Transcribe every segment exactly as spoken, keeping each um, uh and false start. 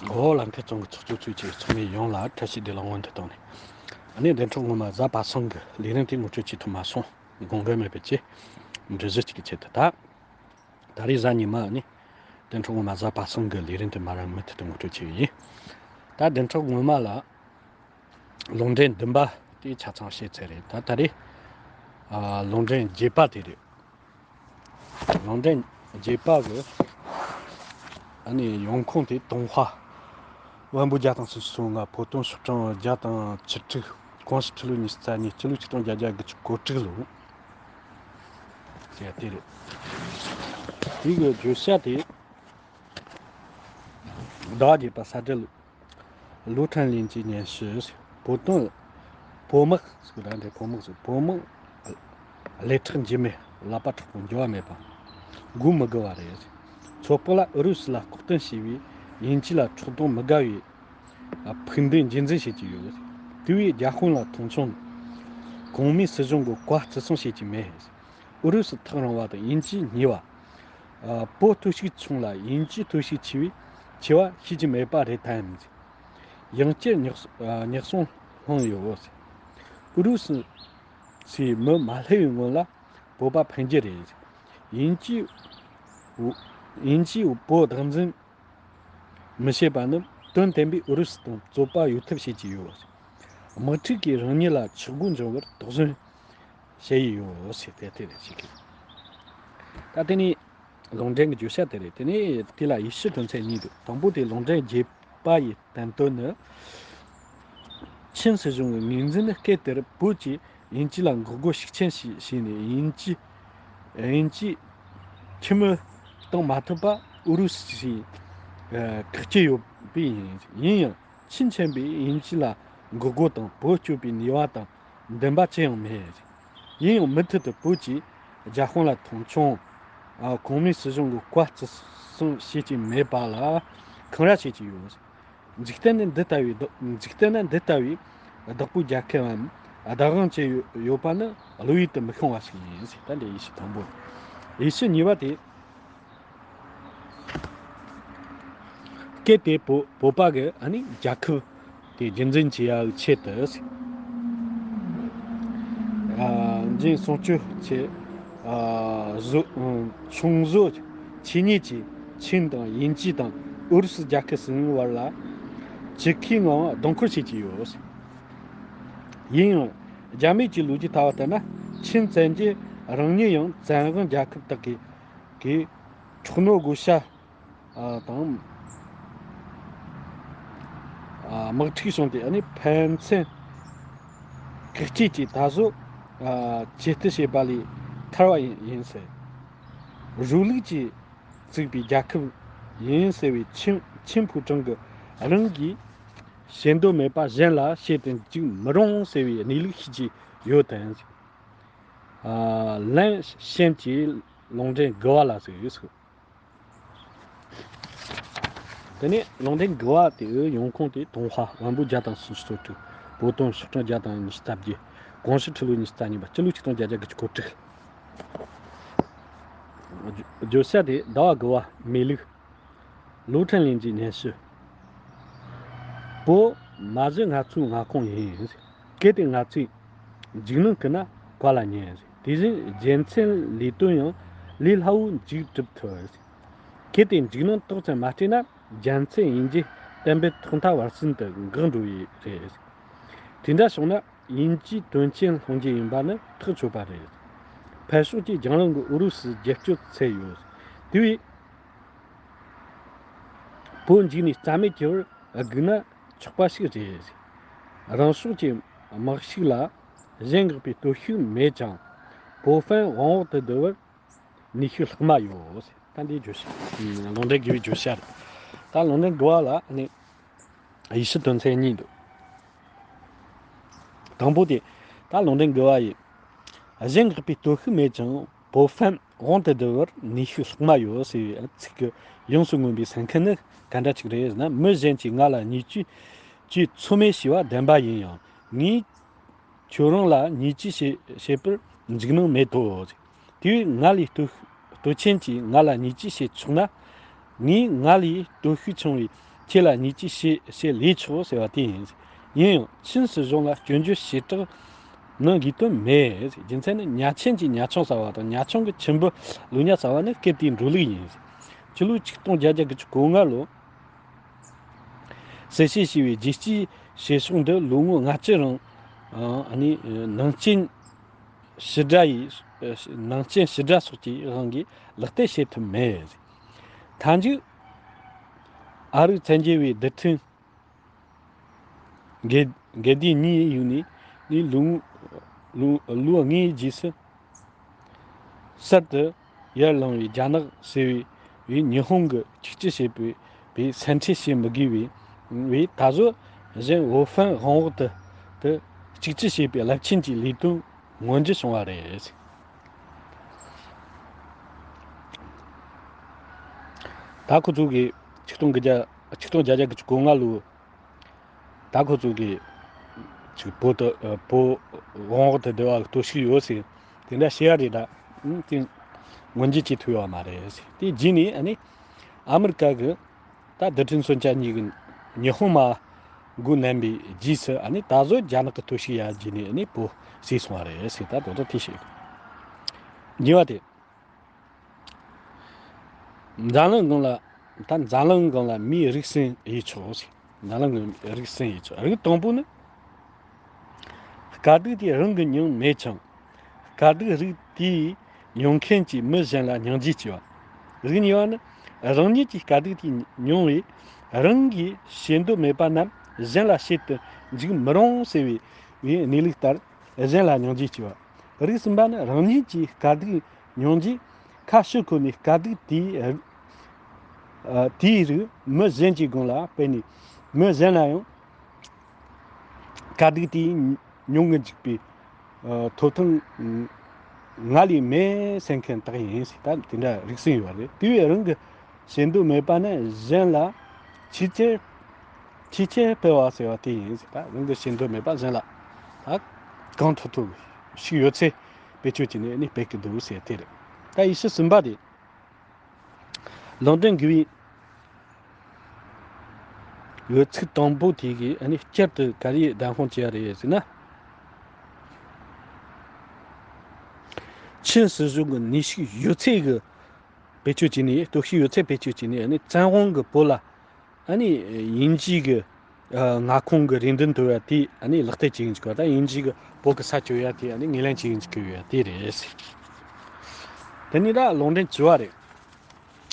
འོ། ལ་མཁས་བཙུན་གྱི་ཚོགས་གཙོ་ཚོས་ཀྱི་ཚོགས་མི་ཡོངས་ལ་བཀྲ་ཤིས་བདེ་ལེགས་སྔོན་དུ་བཏང་ནས། ཨ་ནི་བདེན་མཆོག་ངོ་མ་གཟའ་པ་སངས་ཀྱི་ལས་རིམ་དེ་ངོ་སྤྲོད་བྱེད་ཐུབ་མ་སོང་། དགོངས་འགལ་མེད་པའི་ཆེད། འགྲེལ་བཤད་ཅིག་གི་ཆེད་དུ། ད་ད་རེས་གཟའ་ཉི་མ་ནི་བདེན་མཆོག་ངོ་མ་གཟའ་པ་སངས་ཀྱི་ལས་རིམ་དེ་མ་ར་མུ་མཐུད་དུ་ངོ་སྤྲོད་བྱེད་ཀྱི་ཡིན། ད་བདེན་མཆོག་ངོ་མ་ལ་ལུང་འདྲེན་བདུན་པ་དེ་ཆ་ཚང་བཤད་ཚར་རེད། ད་ད་རེས་ཨ་ལུང་འདྲེན་བརྒྱད་པ་དེ་རེད། ལུང་འདྲེན་བརྒྱད་པ་གི་ཨ་ནི་ཡོང་ཁུངས་དེ་ཏུན་ཧོང་། དབོན་པོ་བརྒྱ་དང་སུམ་ཅུ་སོ་ལྔ། བོད་དོན་ཤོག་གྲངས་བརྒྱ་དང་བཅུ་དྲུག། གོང་ཞུ་ཁྲི་ལོ་ཉི་ཤུ་རྩ་གཉིས། སྤྱི་ལོ་ཆིག་སྟོང་བརྒྱད་བརྒྱ་དགུ་བཅུ་གོ་དྲུག་ལོ། ཟེར་ཡ་དེ་རེད། དེ་གི་བརྗོད་བྱ་དེ། ཟླ་བ་བརྒྱད་པ་ས་འབྲེལ། ལུའུ་ཁྲན་ལིན་གྱི་སྙན་ཞུ། བོད་དོན། བོད་དམག་ཟེར་གི་ར་འདྲ། བོད་དམག་ཟེར། བོད་དམག་ཀླད་ཁྲག་འཇིབ་མེད། ཀླད་པ་མཁྲེགས་པོ། འགྱུར་བ་མེད་པ། མགོ་མི་སྒུར་བ་རེད། ཚོད་དཔག་ལ་ཨུ་རུ་སུ་ལ་ལྐོག་རྟེན་བྱས་པའི་དབྱིན་ཇི་ལ་ཕྱོགས་གདོང་མི་འགལ་བའི་ཕུགས་འདུན་རྒྱུན་འཛིན་བྱེད་ཀྱི་ཡོད། དེ་བས་རྒྱ་དཔུང་ལ་མཐོང་ཆུང་། གོང་མའི་སྲིད་གཞུང་གི་བཀའ་བརྩི་སྲུང་བྱེད་ཀྱི་མེད། ཨུ་རུ་སུ་ཐག་རིང་བ་དང་དབྱིན་ཇི་ཉེ་བ། ཨ། བོད་གཏོར་བཤིག་བྱུང་ལ་དབྱིན་ཇི་གཏོར་བཤིག་ཆེ་བས་ཆེ་བ་ཤེས་ཀྱི་མེད་པ་རེད་དམ། ཡང་བསྐྱར་ཉེས་ཉེས་སྲུང་སློང་ཡོད། ཨུ་རུ་སུ་ཚོས་མུ་མ་ལྷོད་པའི་སྔོན་ལ་བོད་པ་ཕམ་རྒྱུ་རེད། དབྱིན་ཇི། དབྱིན་ཇིས་བོད་བདག་འཛིན་མི་བྱེད་པ་ནི་དོན་བསྟན་པའི་ཨུ་རུ་སུ་དང་རྩོད་པ་གཡོལ་ཐབས་བྱེད་ཀྱི་ཡོད། དམག་འཁྲུག་གིས་རང་ཉིད་ལ་ཆག་སྒོ་འབྱུང་བར་དོགས་ཟོན་བྱས་ཡོད་ཟེར་ཏེ་དེ་རེད་ཟེར་གི། ད་དེ་ནི་ལུང་འདྲེན་གྱི་བརྗོད་བྱ་དེ་རེད། དེ་ནས་དེ་ལ་ཡེ་ཤུ་དོན་ཚན་གཉིས་འདུག། དང་པོ་དེ་ལུང་འདྲེན་བརྒྱད་པ་ཡི་བསྟན་དོན་ནི། ཆིན་སྲིད་གཞུང་གི་ངོས་འཛིན་ནི་སྐབས་དེར་བོད་ཀྱིས་དབྱིན་ཇི་ལ་འགོག་རྒོལ་ཤུགས་ཆེན་ཞིག་བྱས་ནས་དབྱིན་ཇི། དབྱིན་ཇིས་ཁྲིམས་མེད་གཏོང་མ་ཐུབ་པ་ཨུ་རུ་སུས་ཨ་བཀག་གི་ཡོད་པས་ཡིན། ཡིན་ཡང་ཆིན་ཆེན་པོས་དབྱིན་ཇི་ལ་འགོག་རྒོལ་དང་བོད་སྐྱོབ་པའི་ནུས་པ་དང་འདུན་པ་ཅི་ཡང་མེད། ཡིན་ཡང་མུ་མཐུད་དུ་བོད་ཀྱིས་རྒྱ་དཔུང་ལ་མཐོང་ཆུང་། ཨ། གོང་མའི་སྲིད་གཞུང་གི་བཀའ་བརྩི་སྲུང་བྱེད་ཀྱི་མེད་པ་ལ་འཁང་ར་བྱེད་ཀྱི་ཡོད། འཇིག་རྟེན་ནི་འདི་ལྟ་བུའི་བདག་འཇིག་རྟེན་ན་འདི་ལྟ་བུའི་བདག་པོའི་རྒྱལ་ཁབ་བམ་བདག་དབང་ཅན་ཡོད་ཡོད་པ་ནི་བློ་ཡུལ་དུ་མི་ཤོང་བ་ཞིག་ཡིན་ཟེར། ད་འདི་ཡེ་ཤུ་དང་པོ། ཡེ་ཤུ་གཉིས་པ་དེ། སྐབས་དེ་བོད་བོད་པ་གི་ཨ་ནི་རྒྱལ་ཁབ་དེ་རྒྱུན་འཛིན་བྱེད་ཡག་ཆེད་དུ། ཨ། འཛིན་སྲུང་སྐྱོབ་ཆེད། ཨ། བཟོ། ཨ། ཆུང་བཟོ་ཆེ་གཉེར་གྱིས་ཆིན་དང་དབྱིན་ཇི་དང་ཨུ་རུ་སུ་རྒྱལ་ཁབ་གསུམ་བར་ལ་ཇི་ཁའི་ངང་རྡུང་འཁོར་བྱེད་ཀྱི་ཡོད། ཡིན་ཡང་རྒྱ་མིས་ཀྱི་ལོ་རྒྱུས་ལྟ་བ་ལྟར་ན། ཆིན་བཙན་གྱིས་རང་ཉིད་ཡང་བཙན་དབང་རྒྱལ་ཁབ་དག་གི་གི་འཕྲོག་ནོར་བགོ་བཤའ། ཨ། དང་། ཨ། དམག་འཁྲུག་བྱུང་སྟེ། ཨ་ནི་ཕན་ཚུན་བཀག་སྐྱིལ་གྱིས་ད་གཟོད། ཨ། ཇེ་བསྟུད་བྱས་པ་ལས་ཐར་བ་ཡིན་ཡིན་ཟེར། རུ་ལུགས་ཀྱིས་བཙུགས་པའི་རྒྱལ་ཁབ་ཡིན་ཟེར་བའི་ཆིན་ཆིན་ཕུའུ་ཀྲང་གིས་རང་གིས་བྱེད་འདོད་མེད་པ་གཞན་ལ་བྱེད་དུ་འཇུག་མི་རུང་ཟེར་བའི་གནས་ལུགས་ཤིག་ཡོད་དམ། ཨ། ལན་ཤན་གྱིས་ལུང་འདྲེན་དགུ་བ་ལ་གཟིགས། དེ་ནས་ལུང་འདྲེན་དགུ་བ་དེའི་ཡོང་ཁུངས་དེ་ཏུན་ཧོང་། དབོན་པོ་བརྒྱ་དང་སུམ་ཅུ་སོ་དྲུག། བོད་དོན་ཤོག་གྲངས་བརྒྱ་དང་ཉི་ཤུ་རྩ་བརྒྱད། གོང་ཞུ་ཁྲི་ལོ་ཉི་ཤུ་རྩ་གཉིས་པ། སྤྱི་ལོ་ཆིག་སྟོང་བརྒྱད་བརྒྱ་དགུ་བཅུ་གོ་དྲུག། བརྗོད་བྱ་དེ་ཟླ་བ་དགུ་བ་མེ་ལུག། ལུའུ་ཁྲན་ལིན་གྱི་སྙན་ཞུ། བོད་མ་གཞི་ང་ཚོའི་མངའ་ཁོངས་ཡིན། གལ་ཏེ་ང་ཚོས་འཇིགས་སྣང་བསྐུལ་ན་བཀའ་ལ་ཉན། དེ་བཞིན་རྒྱལ་མཚན་ལས་དོན་ཡང་ལས་སླ་བོ་མཇུག་སྒྲུབ་ཐུབ། གལ་ཏེ་འཇིགས་སྣང་ཏོག་ཙམ་མ་སྤྲད་ན་རྒྱལ་མཚན་དབྱིན་ཇི་གཏན་འབེབས་ཐོག་མཐའ་བར་གསུམ་དུ་འགག་འགྲོ་ཡི་རེད། དེ་འདྲ་བྱུང་ན་དབྱིན་ཇིའི་དོན་ཆེན་སློང་རྒྱུ་ཡིན་པ་ནི་ཐག་ཆོད་པ་རེད། ཕར་ཕྱོགས་ཀྱིས་རྒྱང་རིང་གི་ཨུ་རུ་སུ་རྒྱབ་སྐྱོར་འཚོལ་ཡོད། དེ་བས། བོད་འཇིགས་ནས་རྩ་མེད་གྱུར་བར་སྒུག་ན་ཆོག་པ་ཞིག་རེད། རང་ཕྱོགས་ཀྱི་དམག་ཤུགས་ལ་གཞན་འགག་པའི་སྟོབས་ཤུགས་མེད་ཀྱང་། 北方 དབང་འོག་ཏུ་བསྡུ་བར་ནུས་ཤུགས་ལྷག་མ་ཡོད། ད་འདི་བརྗོད་བྱ། ལུང་འདྲེན་དགུ་བའི་བརྗོད་བྱ་རེད། ད་ལུང་འདྲེན་དགུ་བ་ལ་ནི་ཡེ་ཤུ་དོན་ཚན་གཉིས་འདུག། དང་པོ་དེ། ད་ལུང་འདྲེན་དགུ་བ་ཡི། གཞན་འགག་པའི་སྟོབས་ཤུགས་མེད་ཀྱང་། 北方 དབང་དུ་བསྡུ་བར་ནུས་ཤུགས་ལྷག་མ་ཡོད་ཟེར་བའི་ཚིག་གི་ཡོངས་སུ་མངོན་པའི་སེམས་ཁམས་ནི་ག་འདྲ་ཅིག་རེད་ཟེར་ན། མི་གཞན་གྱིས་ང་ལ་བརྙས་བཅོས་བྱས་ཚོད་མེད་བྱས་པ་བདེན་པ་ཡིན་ཡང་། ངས་ཁྱོད་རང་ལ་བརྙས་བཅོས་བྱེད་བྱེད་པར་འཇིགས་སྣང་མེད་དོ། དེ་བས་ང་ལས་སྟོབས་སྟོབས་ཆེན་གྱིས་ང་ལ་བརྙས་བཅོས་བྱེད་ཆོག་ན། ངས་ང་ལས་སྟོབས་ཤུགས་ཆུང་བའི་ ཁྱེད་ལ་ཉེས་ཆད་བྱེད་བྱེད་ལས་ཆོག་ཟེར་བ་དེ་ཡིན། ཡིན་ཡང་ཆིན་སྲིད་གཞུང་ལ་སྐྱོན་བརྗོད་བྱེད་སྟངས་ནི་དགོས་དོན་མེད། རྒྱུ་མཚན་ནི་ཉ་ཆེན་གྱི་ཉ་ཆུང་ཟ་བ་དང་ཉ་ཆུང་གི་ཆུན་པོ་ལུག་ཉ་ཟ་བ་ནི་སྐབས་དེའི་འགྲོ་ལུགས་ཡིན། ཕྱི་ལོ་ཆིག་སྟོང་བརྒྱད་བརྒྱ་དགུ་བཅུ་གོ་ལྔ་ལོ། གསལ་བཤད་བྱས་པའི་རྒྱལ་སྤྱིའི་བྱེད་ཕྱོགས་འདི་ལོ་ངོ་ལྔ་བཅུ་རིང་ཨ་ནི་ནང་རྐྱེན་ཕྱི་དགྲ་ཡི་ནང་རྐྱེན་ཕྱི་དགྲ་སོགས་ཀྱི་དབང་གིས་ལག་བསྟར་བྱེད་ཐུབ་མེད། མཐའ་མཇུག་ཨ་རིའི་བཙན་རྒྱལ་བའི་རྡུལ་ཕྲན་དགེ་དགེ་ལྡན་གཉིས་ཡུལ་ནས་ནི་ལོ་ལོ་ལོ་ལྔའི་རྗེས་སུ། གསར་དུ་ཡར་ལངས་པའི་རྒྱ་ནག་ཟེར་བའི་ཉི་ཧོང་གི་གཅིག་གྱུར་བྱེད་པའི་བའི་སེམས་ཁྲལ་བྱེད་མི་དགོས་པའི་བའི་ད་གཟོད་གཞན་ཝུ་ཧྥན་གོང་འོག་ཏུ་དུ་གཅིག་གྱུར་བྱེད་པའི་རླབས་ཆེན་གྱི་ལས་དོན་མངོན་འགྱུར་བྱུང་བ་རེད། ད་ཁོ་ཚོ་གིས་ཆིག་སྟོང་དགུ་བརྒྱ་ཆིག་སྟོང་བརྒྱད་བརྒྱ་དགུ་བཅུ་གོ་ལྔ་ལོའི། ད་ཁོ་ཚོ་གིས་ཅིག་བོད་དུ་ཨ་བོད་དབང་འོག་ཏུ་བསྡུ་བ་གཏོར་བཤིག་ཡོད་ཟེར། དེ་འདྲ་བཤད་ཡ་རེད་ད། ཨང་དེ་མངོན་འགྱུར་བྱེད་ཐུབ་ཡོད་མ་རེད་ཟེར། དེ་རྗེས་ནས་ཨ་ནི་ཨ་མི་རི་ཀ་གི་ད་རྡུལ་ཕྲན་མཚོན་ཆ་གཉིས་ཀྱི་ཉི་ཧོང་མ་འགོ་ནན་པའི་རྗེས་སུ་ཨ་ནི་ད་གཟོད་རྒྱ་ནག་གི་གཏོར་བཤིག་ཡ་རྗེས་ནས་ཨ་ནི་བོད་བསད་སོང་བ་རེད་ཟེར། ད་དོ་དོ་དེ་བཤད་གི། གཉིས་པ་དེ། འཛམ་གླིང་སྒང་ལ། ད་འཛམ་གླིང་སྒང་ལ་མིའི་རིགས་ཟིན་ཡས་ཆོག་ཟེར། འཛམ་གླིང་གི་རིགས་ཟིན་ཡས་ཆོག་རིགས་དང་པོ་ནི། དཀའ་སྡུག་དེ་རང་གིས་མྱོང་མེད་ཀྱང་། དཀའ་སྡུག་རིགས་དེའི་མྱོང་མཁན་གྱི་མི་གཞན་ལ་སྙིང་རྗེ་སྐྱེ་བ། རིགས་གཉིས་པ་ནི། རང་ཉིད་ཀྱིས་དཀའ་སྡུག་དེ་མྱོང་བས། རང་གིས་བྱེད་འདོད་མེད་པ་རྣམས་གཞན་ལ་བྱེད་དུ་འཇུག་མི་རུང་ཟེར་བའི་བའི་གནས་ལུགས་ལྟར་གཞན་ལ་སྙིང་རྗེ་སྐྱེ་བ། རིགས་གསུམ་པ་ནི། རང་ཉིད་ཀྱིས་དཀའ་སྡུག་མྱོང་རྗེས་ཁ་ཕྱིར་འཁོར་ནས་དཀའ་སྡུག་དེའི་ཨ་དེའི་རིགས་མི་གཞན་གྱི་དགུང་ལ་སྤེལ་ནས་མི་གཞན་ལ་ཡང་དཀའ་སྡུག་དེ་མྱོང་གི་འཇུག་པའི་ཨ་ཐོབ་ཐང་ང་ལས་མེད་ཟེར་མཁན་དག་ཡིན་ཟེར། ད་དེ་འདྲ་རིགས་གསུམ་ཡོད་རེད། དེ་བས་རང་གི་བྱེད་འདོད་མེད་པ་ནི་གཞན་ལ་ཆེས་ཆེར་ཆེས་ཆེར་འཕེལ་བ་ཟེར་བ་དེ་ཡིན་ཟེར། ད་རང་གི་བྱེད་འདོད་མེད་པ་གཞན་ལ་ད་གང་ཐུབ་ཐུབ་ཤིག་ཡོད་ཚད་བེད་སྤྱོད་བྱས་ནས་ནི་སྤེལ་གི་འདུག་ཟེར་དེ་རེད། ད་ཡེ་ཤུ་གསུམ་པ་དེ། ལུང་འདྲེན་དགེ་བའི་ཡོད་ཚིག་དང་པོ་དེ་གིས་ཨ་ནི་བསྐྱར་དུ་ག་རེ་བདམས་དཔང་བྱས་ཡ་རེད་ཟེར་ན། ཆིན་སྲིད་གཞུང་གི་ནུས་ཤུགས་ཡོད་ཚད་ཀྱི་བེད་སྤྱོད་བྱས་ནས། གཏོར་བཤིག་ཡོད་ཚད་བེད་སྤྱོད་བྱས་ནས་ཨ་ནི་བཙན་དབང་གི་བོད་ལ་ཨ་ནི་དབྱིན་ཇི་གི་མངའ་ཁོངས་ཀྱི་རེ་འདུན་དོར་བ་དེ་ཨ་ནི་ལག་བསྟར་བྱེད་ཀྱི་འཇུག་པ་དང་། དབྱིན་ཇི་གི་བོད་ཀྱི་ས་བཅད་ཡ་དེ་ཨ་ནི་ངོས་ལེན་བྱེད་ཀྱི་འཇུག་གི་ཡོད་ཡ་དེ་རེད། དེ་ནས་ད་ལུང་འདྲེན་བཅུ་བ་རེད།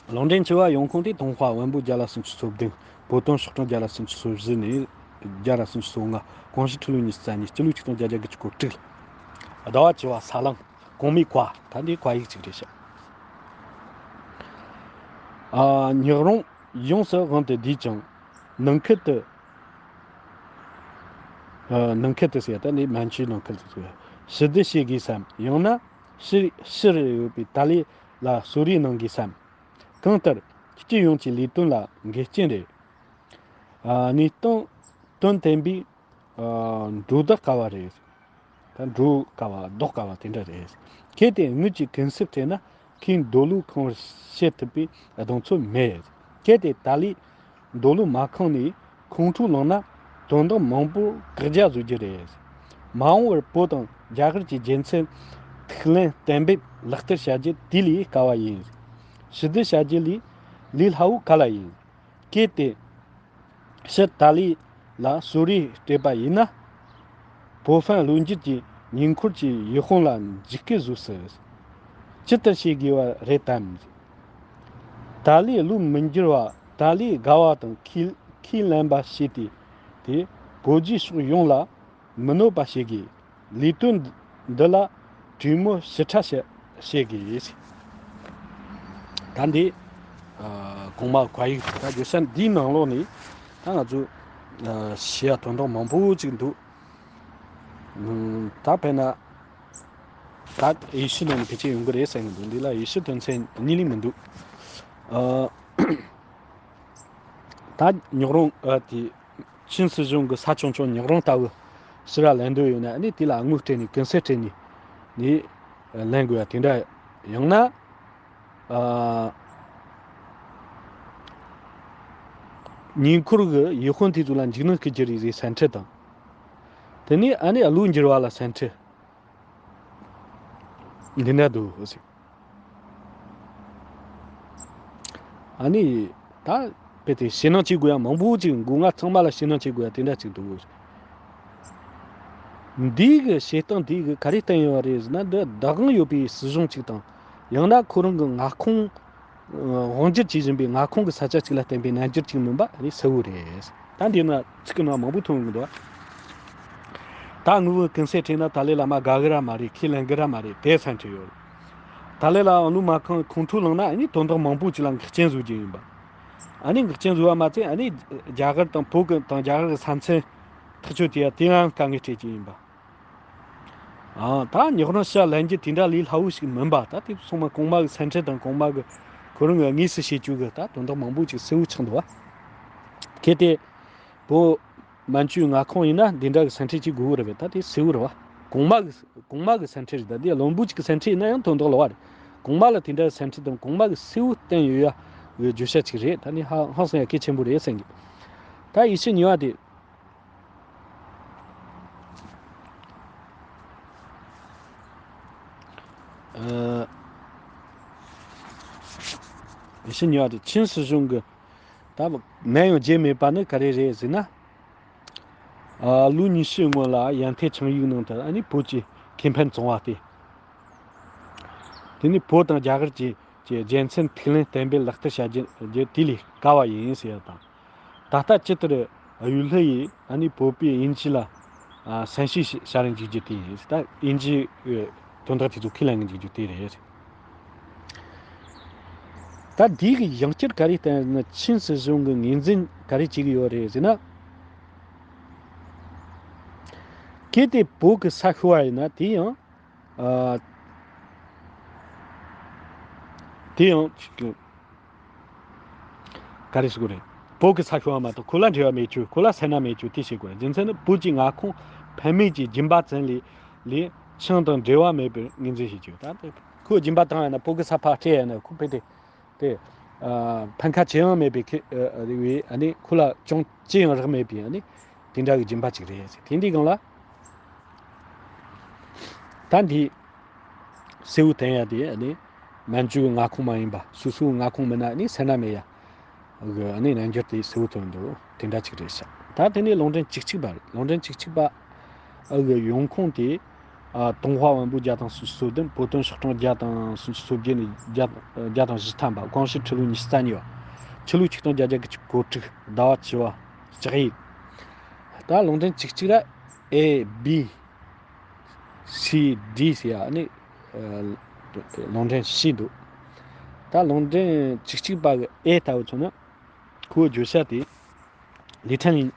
ལུང་འདྲེན་བཅུ་བ་ཡོང་ཁུངས་དེ། ཐོང་ཧྭ་བོན་པོ་བརྒྱ་ལ་སུམ་ཅུ་སོ་བདུན། བོད་དོན་ཤོག་གྲངས་བརྒྱ་ལ་སུམ་ཅུ་སོ་བཞི་ནས་བརྒྱ་ལ་སུམ་ཅུ་སོ་ལྔ། གོང་ཞུས་འཕྲུལ་ལོ་ཉི་ཤུ་རྩ་གཉིས། སྤྱི་ལོ་ཆིག་སྟོང་བརྒྱད་བརྒྱ་དགུ་བཅུ་གོ་དྲུག་ལ། ཟླ་བ་བཅུ་བ་ས་གླང་། གོང་མའི་བཀའ། ད་འདི་བཀའ་ཡིག་ཅིག་རེད་ཤག་ཨ། ཉག་རོང་ཡོངས་སུ་དབང་དུ་བསྡུས་ཀྱང་། ནང་ཁུལ་དུ། ཨ། ནང་ཁུལ་དུ་ཟེར་ཡ་ད་ནི་མན་ཇུའི་ནང་ཁུལ་དུ་ཟེར་ཡ། ཞི་བདེ་བྱེད་དགོས་སམ། ཡང་ན་ཕྱིར་ཕྱིར་ཡོད་པའི་ཏཱ་ལི་ལ་གསོལ་རས་གནང་དགོས་སམ། གང་ལྟར་སྤྱི་ཡོངས་ཀྱི་ལས་དོན་ལ་འགལ་རྐྱེན་རེད། ཨ། གནས་སྟངས་དོན་བསྟན་པའི། ཨ། འགྲོ་ཟླ་དཀའ་བ་རེད། ད་འགྲོ་དཀའ་བ་ལྡོག་དཀའ་བ་དེ་འདྲ་རེད། གལ་ཏེ་ངོས་ཀྱིས་གུན་གསབ་སྤྲད་ན་ཁོས་མདོ་ལུགས་ཁང་བར་བྱེད་ཐུབ་པའི་གདེང་ཚོད་མེད། གལ་ཏེ་ཏཱ་ལིས་མདོ་ལུགས་མ་ཁང་ནས་ཁོང་ཁྲོ་ལངས་ན་དོན་དག་མང་པོར་བཀག་རྒྱ་བཟོ་རྒྱུ་རེད། མ་འོངས་པར་བོད་དང་རྒྱ་གར་གྱི་རྒྱལ་མཚན་ཐུགས་ལན་གཏན་འབེབས་ལག་བསྟར་བྱ་རྒྱུ་དེ་ལས་དཀའ་བ་ཡིན། ཞི་བདེ་བྱ་རྒྱུ་ལས་ལས་སླ་བོ་ག་ལ་ཡིན། གལ་ཏེ་ཕྱིར་ཏཱ་ལི་ལ་གསོལ་རས་སྤྲད་པ་ཡིན་ན། བོད་ཕན་ལྷོད་འགྱུར་གྱི་ཉེ་འཁོར་གྱི་ཡུལ་དཔོན་ལ་འཇིགས་སྐུལ་བཟོས་སྲིད། ཇི་ལྟར་བྱེད་དགོས་པ་རེད་དམ། ཏཱ་ལི་བློ་མི་འགྱུར་བ། ཏཱ་ལིས་དགའ་བ་དང་ཁས་ཁས་ལེན་པ་བྱས་ཏེ། དེ་བོད་རྒྱའི་ཕྱོགས་ཡོངས་ལ་མི་གནོད་པ་བྱེད་དགོས། ལས་དོན་འདི་ལ་གྲོས་མོལ་ཞིབ་ཕྲ་བྱ་བྱེད་དགོས། ད་འདི་ཨ་གོང་མ་བཀའ་ཡིག་ད་བརྗོད་བྱ་འདིའི་ནང་ལོགས་ནས་ད་ང་ཚོ་ཨ་བཤད་ཡ་དོན་དག་མང་པོ་ཅིག་འདུག་ཨ་ད་དཔེར་ན་ད་ཡེ་ཤུ་ནང་ནས་ཕལ་ཆེར་ཡོང་གི་རེད་བསམ་གྱི་འདུག་འདི་ལ་ཡེ་ཤུ་དོན་ཚན་གཉིས་ལས་མི་འདུག་ཨ་ད་ཉག་རོང་ཨ་དེ། ཆིན་སྲིད་གཞུང་གི་ས་ཆུང་ཆུང་ཉག་རོང་ལྟ་བུ་ཕྱིར་ར་ལེན་འདོད་ཡོད་ན་ནི་དེ་ལ་དངུལ་སྤྲད་ནས་གུན་གསབ་སྤྲད་ནས་ནི་ལེན་དགོས་ཡ་དེ་འདྲ། ཡང་ན་ཨ་ ཉེ་འཁོར་གྱི་ཡུལ་དཔོན་དེ་ཚོ་ལ་འཇིགས་སྣང་སྐུལ་རྒྱུ་རེད་ཟེར་སེམས་ཁྲལ་དང་། དེ་ནས་ཨ་ནི་བློ་འགྱུར་བ་ལ་སེམས་ཁྲལ་འདི་འདྲ་འདུག་ཟེར། ཨ་ནི་ད་དཔེ་དེ་ཞེད་སྣང་བྱེད་དགོས་ཡ་མང་པོ་ཅིག་མགོ་ང་ཚང་མ་ལ་ཞེད་སྣང་བྱེད་དགོས་ཡ་དེ་འདྲ་ཅིག་འདུག། འདིའི་གི་བྱེད་སྟངས་འདིའི་གི་ག་རེ་བསྟན་ཡོད་རེད་ཟེར་ན། འདི་བདག་དབང་ཡོད་པའི་སྲིད་གཞུང་ཅིག་དང་། ཡང་ན་ཁོ་རང་གི་མངའ་ཁོངས་དབང་སྒྱུར་བྱེད་བཞིན་པའི་མངའ་ཁོངས་ཀྱི་ས་ཆ་གཅིག་ལ་བརྟེན་པའི་རྣལ་འབྱོར་གཅིག་མིན་པ་རེད་གསལ་བོ་རེད། ད་འདི་ན་ཚིག་གི་ནང་མང་པོ་ཐོན་ཡོང་གི་འདུག། ད་ངུ་བོ་ཀུན་གསལ་དྲན་ན་ཏཱ་ལའི་བླ་མ་དགའ་གི་ར་མ་རེད། ཁས་ལེན་གི་ར་མ་རེད། དེ་སེམས་ཁྲལ་ཡོད། ཏཱ་ལའི་བླ་མ་ལུང་མ་ཁང་ཁོང་ཁྲོ་ལངས་ན་ཨ་ནི་དོན་དག་མང་པོ་ཅིག་ལ་འགག་རྐྱེན་བཟོ་རྒྱུ་ཡིན་པ། ཨ་ནི་འགག་རྐྱེན་བཟོ་བ་མ་ཚད་ཨ་ནི་རྒྱ་གར་དང་བོད་ཀྱི་དང་རྒྱ་གར་གྱི་ས་མཚམས་ཐག་གཅོད་བྱེད་ཡ་དེའང་དཀའ་ངལ་སྤྲད་ཀྱི་ཡིན་པ། ཨ་ད་ཉག་རང་ཤ་ལན་རྒྱུ་དེ་འདྲ་ལས་སླ་བོ་ཞིག་མིན་པ། ད་དེ་ཚང་མ་གོང་མ་གི་སེམས་ཁྲལ་དང་གོང་མ་གི་ཁོ་རང་གི་དངོས་སུ་བྱེད་རྒྱུ་གི་ད་དོན་དག་མང་པོ་ཅིག་གསལ་བོ་ཆགས་འདུག་བ། གལ་ཏེ་བོད་མན་ཇུའི་མངའ་ཁོངས་ཡིན་ན་འདི་འདྲ་གི་སེམས་ཁྲལ་ཅིག་དགོས་ཀྱི་རེད་པས། ད་དེ་གསལ་བོ་རེད་བ། གོང་མ་གི་གོང་མ་གི་སེམས་ཁྲལ་རེད། ད་དེ་བློན་པོ་ཅིག་གི་སེམས་ཁྲལ་ཡིན་ན་ཡང་དོན་དག་ལོག་བ་རེད། གོང་མ་ལ་དེ་འདྲ་གི་སེམས་ཁྲལ་དང་གོང་མ་གི་གསལ་བོ་བསྟན་ཡོད་ཡ་གི་བརྗོད་བྱ་ཅིག་རེད། ད་ནི་ཧ་ཧང་སང་ཡ་གལ་ཆེན་པོ་རེད་བསམ་གི། ད་ཡེ་ཤུ་གཉིས་པ་དེ། ཨ། ཡེ་ཤུ་གཉིས་པ་དེ་ཆིན་སྲིད་གཞུང་གི་ད་ནམ་ཡང་བརྗེད་མེད་པ་ནི་ག་རེ་རེད་ཟེར་ན། ཨ། ལོ་ཉི་ཤུའི་སྔོན་ལ་ཡན་ཐེ་ཆིངས་ཡིག་ནང་དུ་ཨ་ནི་བོད་ཀྱི་ཁེ་ཕན་བཙོང་བ་སྟེ། དེ་ནི་བོད་དང་རྒྱ་གར་གྱི་གྱི་རྒྱལ་མཚན་ཐིག་ལེ་བརྟན་པོས་ལག་བསྟར་བྱ་རྒྱུ་རྒྱུ་དེ་ལས་དཀའ་བ་ཡིན་ཟེར་ཡ་དང་། ད་ལྟ་ཇི་ལྟར་གཡུལ་ལྷ་ཡིས་ཨ་ནི་བོད་པའི་དབྱིན་ཇི་ལ་ཨ་སེམས་ཤུགས་ཤ་རུ་འཇུག་རྒྱུ་དེ་ཡིན། ད་དབྱིན་ཇིའི་དོན་དག་དེ་ཚོ་ཁས་ལེན་འཇུག་རྒྱུ་དེ་རེད། ད་འདི་གི་ཡང་བསྐྱར་ག་རེ་བསྟན་ན། ཆིན་སྲིད་གཞུང་གི་ངོས་འཛིན་ག་རེ་བྱེད་ཀྱི་ཡོད་རེད་ཟེར་ན། གལ་ཏེ་བོད་ཀྱི་ས་ཤོར་བ་ཡིན་ན་དེ་ཡང་ཨ། དེ་ཡང་ཅིག་ག་རེ་ཟེར་དགོས་རེད། བོད་ཀྱི་ས་ཤོར་བ་མ་གཏོགས་ཁོ་ལ་འབྲེལ་བ་མེད་རྒྱུ། ཁོ་ལ་སེར་སྣ་མེད་རྒྱུ་དེ་བྱེད་དགོས་རེད། རྒྱུ་མཚན་ནི་བོད་ཀྱི་མངའ་ཁོངས་ཕན་མེད་ཀྱི་སྦྱིན་པ་བཙལ་ལས་ལས་ཆིན་དང་འབྲེལ་བ་མེད་པའི་ངོས་འཛིན་བྱེད་རྒྱུ། ད་ལྟ་ཁོས་སྦྱིན་པ་བཏང་ཡ་ན་བོད་ཀྱི་ས་ཕར་སྤྲད་ཡ་ན་ཁོ་ཕེ་དེ་དེ་ཨ་ཕན་ཁ་ཅི་ཡང་མེད་པའི་ཁེ་ཨ་རེ་བའི་ཨ་ནི་ཁོ་ལ་ཅུང་ཅི་ཡང་རག་མེད་པའི་ཨ་ནི་དེ་འདྲ་གི་སྦྱིན་པ་ཅིག་རེད། དེ་འདྲའི་སྒང་ལ་ད་འདི་གསལ་བོ་བསྟན་ཡ་དེ་ཨ་ནི་མན་ཇུའི་མངའ་ཁོངས་མ་ཡིན་པ། སོ་སོའི་མངའ་ཁོངས་མིན་ན་ཨ་ནི་སེར་སྣ་མེད་ཡ་གི་ཨ་ནི་རྣལ་འབྱོར་དེ་གསལ་བོ་བཏོན་འདུག། དེ་འདྲ་ཅིག་རེད་ཤག། ད་དེ་ནས་ལུང་འདྲེན་བཅུ་གཅིག་པ་རེད། ལུང་འདྲེན་བཅུ་གཅིག་པ་ཨ་གི་ཡོང་ཁུངས་དེ། ཨ། ཏུན་ཧྭ་དབང་པོ་བརྒྱ་དང་སུམ་ཅུ་སོ་བདུན། བོད་དོན་ཤོག་གྲངས་བརྒྱ་དང་སུམ་ཅུ་སོ་བརྒྱད་ནས་བརྒྱ་བརྒྱ་དང་བཞི་ཐམ་པ། ཀོང་ཞི་ཁྲི་ལོ་ཉི་ཤུ་རྩ་གཉིས་པ། ཕྱི་ལོ་ཆིག་སྟོང་བརྒྱད་བརྒྱ་གོ་དྲུག་ཟླ་བ་བཅུ་པ་ལྕགས་ཡོས། ད་ལུང་འདྲེན་བཅུ་གཅིག་ར་A B C D ཟེར་ཡ་ནི་ཨ་ལུང་འདྲེན་བཞི་འདུག། ད་ལུང་འདྲེན་བཅུ་གཅིག་པ་གི་A ལྟ་བུ་མཚོན་ན། ཁོའི་བརྗོད་བྱ་དེ། ལི་ཁྲན་ལིན།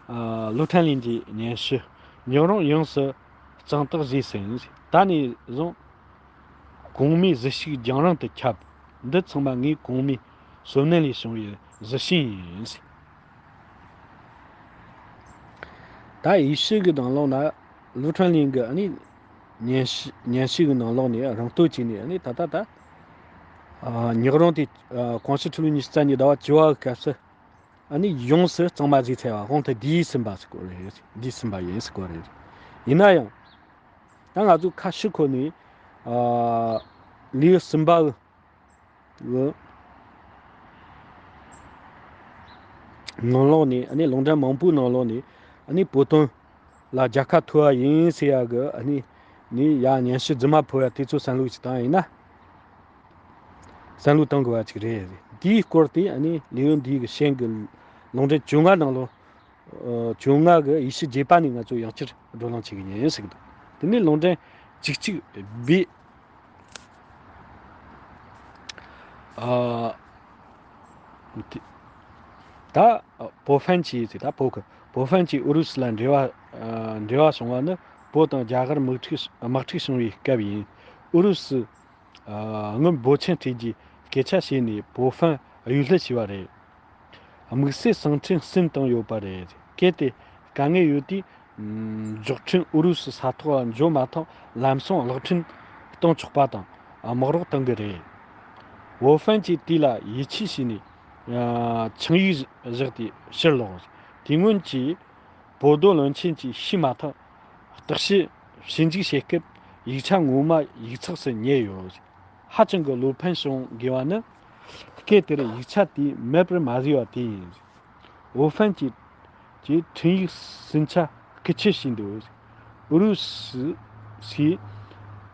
ཨ། ལུའུ་ཁྲན་ལིན་གྱི་སྙན་ཞུ། ཉམས་རུང་ཡོངས་སུ་གཙང་དག་བཟོས་ཟིན། ད་ནས་བཟུང་གོང་མའི་གཟི་ཤུགས་རྒྱང་རིང་དུ་ཁྱབ། འདི་ཚང་མ་ངའི་གོང་མའི་བསོད་ནམས་ལས་བྱུང་བའི་གཟི་བྱིན་ཡིན། ད་ཡེ་ཤུ་གི་ནང་ལོགས་ན་ལུའུ་ཁྲན་ལིན་གྱི་ཨ་ནི་སྙན་ཞུ་སྙན་ཞུ་གི་ནང་ལོགས་ནས་རང་བསྟོད་བྱས་ནས་ཨ་ནི་ད་ལྟ་ད་ཨ་ཉག་རོང་དེ་ཨ་ཀོང་ཞི་ཁྲི་ལོ་ཉི་ཤུ་རྩ་གཉིས་ཟླ་བ་བཅུ་པ་གི་སྐབས་སུ། ཨ་ནི་ཡོངས་སུ་གཙང་མ་བཟོས་ཚར་བ། དབང་དུ་བསྡུས་ཟིན་པ་ཟེར་གོ་རེད། བསྡུས་ཟིན་པ་ཡིན་ཟེར་གོ་རེད། ཡིན་ན་ཡང་། ད་ང་ཚོ་ཁ་ཕྱིར་འཁོར་ནས། ཨ། ལེའུ་གསུམ་པ་གི་ནང་ལོགས་ནས། ཨ་ནི་ལུང་འདྲེན་མང་པོའི་ནང་ལོགས་ནས། ཨ་ནི་བོད་དོན་ལ་རྒྱལ་ཁ་ཐོབ་པ་ཡིན་ཟེར་ཡ་གི། ཨ་ནི་ནི་ཡ་སྙན་ཞུ་རྫུན་མ་ཕུལ་བ་དེ་ཚོ་བསམ་བློ་ཞིག་བཏང་ཡིན་ན། བསམ་བློ་གཏོང་དགོས་པ་ཅིག་རེད། དེའི་སྐོར་དེ་ཨ་ནི་ལེའུ་འདིའི་གི་ཤན་གི་ལུང་འདྲེན་བཅོ་ལྔ་ནང་ལོ། ཨ། བཅོ་ལྔ་གི་ཡེ་ཤུ་རྒྱས་པ་ནས་ང་ཚོ་ཡང་བསྐྱར་བགྲོ་གླེང་བྱེད་ཀྱི་ཡིན་ཟེར་གི་འདུག། དེ་ནས་ལུང་འདྲེན་བཅུ་གཅིག་བི། ཨ། དེ། ད་པོ་ཧྥན་གྱིས་ཟེར། ད་བོད་ཀྱི་པོ་ཧྥན་གྱིས་ཨུ་རུ་སུ་ལ་འབྲེལ་བ། ཨ། འབྲེལ་བ་བྱུང་བ་ནི་བོད་དང་རྒྱ་གར་དམག་འཁྲུག་དམག་འཁྲུག་བྱུང་བའི་སྐབས་ཡིན། ཨུ་རུ་སུ། ཨ། སྔོན་འབོར་ཆེན་སྤྲད་རྒྱུའི་སྐད་ཆ་བཤད་ནས་བོད་ཧྥན་གཡུལ་ལྷད་བྱས་པ་རེད། དམིགས་བསལ་གསང་འཕྲིན་ཟིན་བཏང་ཡོད་པ་རེད། གལ་ཏེ་དཀའ་ངལ་ཡོད་དུས། མགྱོགས་འཕྲིན་ཨུ་རུ་སུ་ས་ཐོག་ལ་འབྱོར་མ་ཐག་ལམ་སང་གློག་འཕྲིན་གཏོང་ཆོག་པ་དང་། དམག་རོགས་གཏོང་གི་རེད། བོད་ཧྥན་གྱིས་དེ་ལ་ཡིད་ཆེས་བྱས་ནས། ཆིངས་ཡིག་བཞག་སྟེ་ཕྱིར་ལོག་དེ་སྔོན་གྱི་བོ་རྡོ་བློན་ཆེན་གྱིས་ཤེས་མ་ཐག་བརྟག་དཔྱད་ཞིབ་འཇུག་བྱེད་སྐབས་ཡིག་ཆ་ངོ་མ་ཡིག་ཚགས་སུ་རྙེད་ཡོད། ཧ་ཅང་གི་བློ་ཕམ་བྱུང་དགོས་པ་ནི། སྐབས་དེར་ཡིག་ཆ་དེ་མེད་པར་མ་བཟོས་པ་དེ་ཡིན། ཝུ་ཧྥན་གྱིས་ཀྱི་ཁྲིམས་ཡིག་ཟིན་ཆ་སྐུ་ཁྱེར་བྱས་འདུག་ཨུ་རུ་སུས་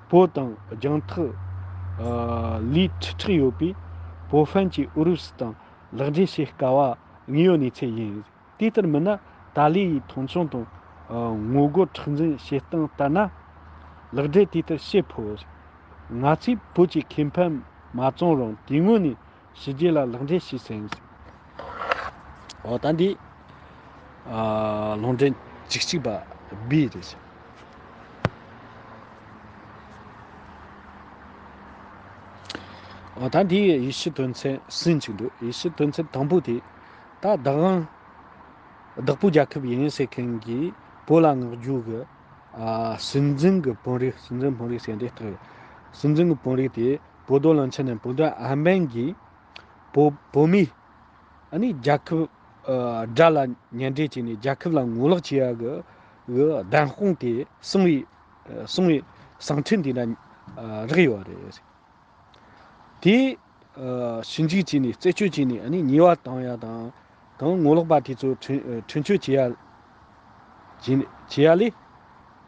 བོད་དང་རྒྱང་ཐག་ལས་ཁྲི་ཕྲག་ཡོད་པའི་ཝུ་ཧྥན་གྱིས་ཨུ་རུ་སུ་དང་ལག་འབྲེལ་བྱེད་དཀའ་བ་དངོས་ཡོད་གནས་ཚུལ་ཡིན། དེ་ལྟར་མིན་ན་ཏཱ་ལའི་ཡི་མཐོང་ཆུང་དང་ངོ་རྒོལ་མཁྲེགས་འཛིན་བྱེད་སྟངས་ལྟར་ན། ལག་འབྲེལ་དེ་ལྟར་བྱེད་ཕོད། ང་ཚོས་བོད་ཀྱི་ཁེ་ཕན་མ་བཙོངས་རུང་དེ་སྔོན་ནས་ཕྱི་རྒྱལ་ལ་ལག་འབྲེལ་བྱས་ཟིན། འོ་ད་འདི་ཨ་ལུང་འདྲེན་བཅུ་གཅིག་པ་བི་རེད། འོ་ད་འདི་ཡི་ཡེ་ཤུ་དོན་ཚན་གསུམ་ཅིག་འདུག་ཡེ་ཤུ་དོན་ཚན་དང་པོ་དེ་ད་བདག་དབང་བདག་པོའི་རྒྱལ་ཁབ་ཡིན་ཟེར་མཁན་གྱི་བོད་ལ་མངགས་རྒྱུ་གི་ཨ་སྲིད་འཛིན་གྱི་དཔོན་རིགས། སྲིད་འཛིན་དཔོན་རིགས་ཟེར་འདི་ལྟར། སྲིད་འཛིན་གྱི་དཔོན་རིགས་དེ་བོད་རྡོ་བློན་ཆེན་ནས་བོད་དོན་ཨ་འབན་གྱིས་བོད་བོད་མིའི་ཨ་ནི་རྒྱལ་ཁབ་ཨ་དགྲ་ལ་གཉེན་འབྲེལ་བྱས་ནས་རྒྱལ་ཁབ་ལ་ངོ་ལོག་བྱེད་ཡ་གི་གི་བདམས་དཔང་དེ་སོང་བའི་ཨ་སོང་བའི་ཟིང་འཁྲུག་འདི་འདྲ་ཨ་རག་ཡོད་རེད། དེ་ཨ་ཞིབ་འཇུག་བྱས་ནས་རྩད་གཅོད་བྱས་ནས་ཨ་ནི་ཉེས་པ་བཏང་ཡ་དང་དང་ངོ་ལོག་པ་དེ་ཚོ་ཁྲིམས་ཁྲིམས་གཅོད་བྱེད་ཡ་བྱས་ནས་བྱེད་ཡ་ལས།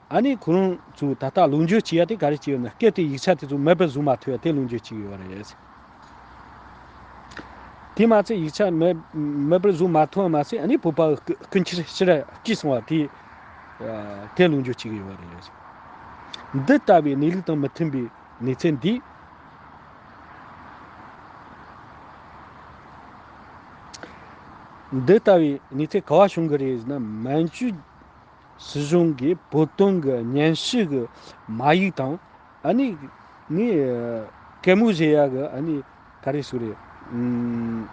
ཨ་ནི་ཁོ་རང་ཚོས་ད་ལྟ་ལོ་འཇུག་བྱེད་ཡ་དེ་ག་རེ་བྱེད་ཡོད་ན། སྐབས་དེ་ཡིག་ཆ་དེ་ཚོ་མེད་པར་བཟོ་མ་ཐུབ་ཡ་དེ་ལོ་འཇུག་བྱེད་ཡོད་རེད། དེ་མ་ཚད་ཡིག་ཆ་མེད་མེད་པར་བཟོ་མ་ཐུབ་པ་མ་ཟད་ཨ་ནི་བོད་པ་སྐུ་སྐུ་མཁྱེན་ཕྱིར་སྐྱེས་སོང་བ་དེ་དེ་ལོ་འཇུག་བྱེད་ཀྱི་ཡོད་རེད། འདི་ལྟ་བུའི་གནས་ལུགས་དང་མི་མཐུན་པའི་གནས་ཚུལ་འདི། འདི་ལྟ་བུའི་གནས་ཚུལ་ག་བ་བྱུང་གི་རེད་ཟེར་ན། མན་ཇུ་སྲིད་གཞུང་གིས་བོད་དོན་གྱི་སྙན་ཞུ་གི་མ་ཡིག་དང་། ཨ་ནི་ནི་གད་མོ་བྱེད་ཡ་གི་ཨ་ནི་ག་རེ་ཟེར་རེད། ཨུམ།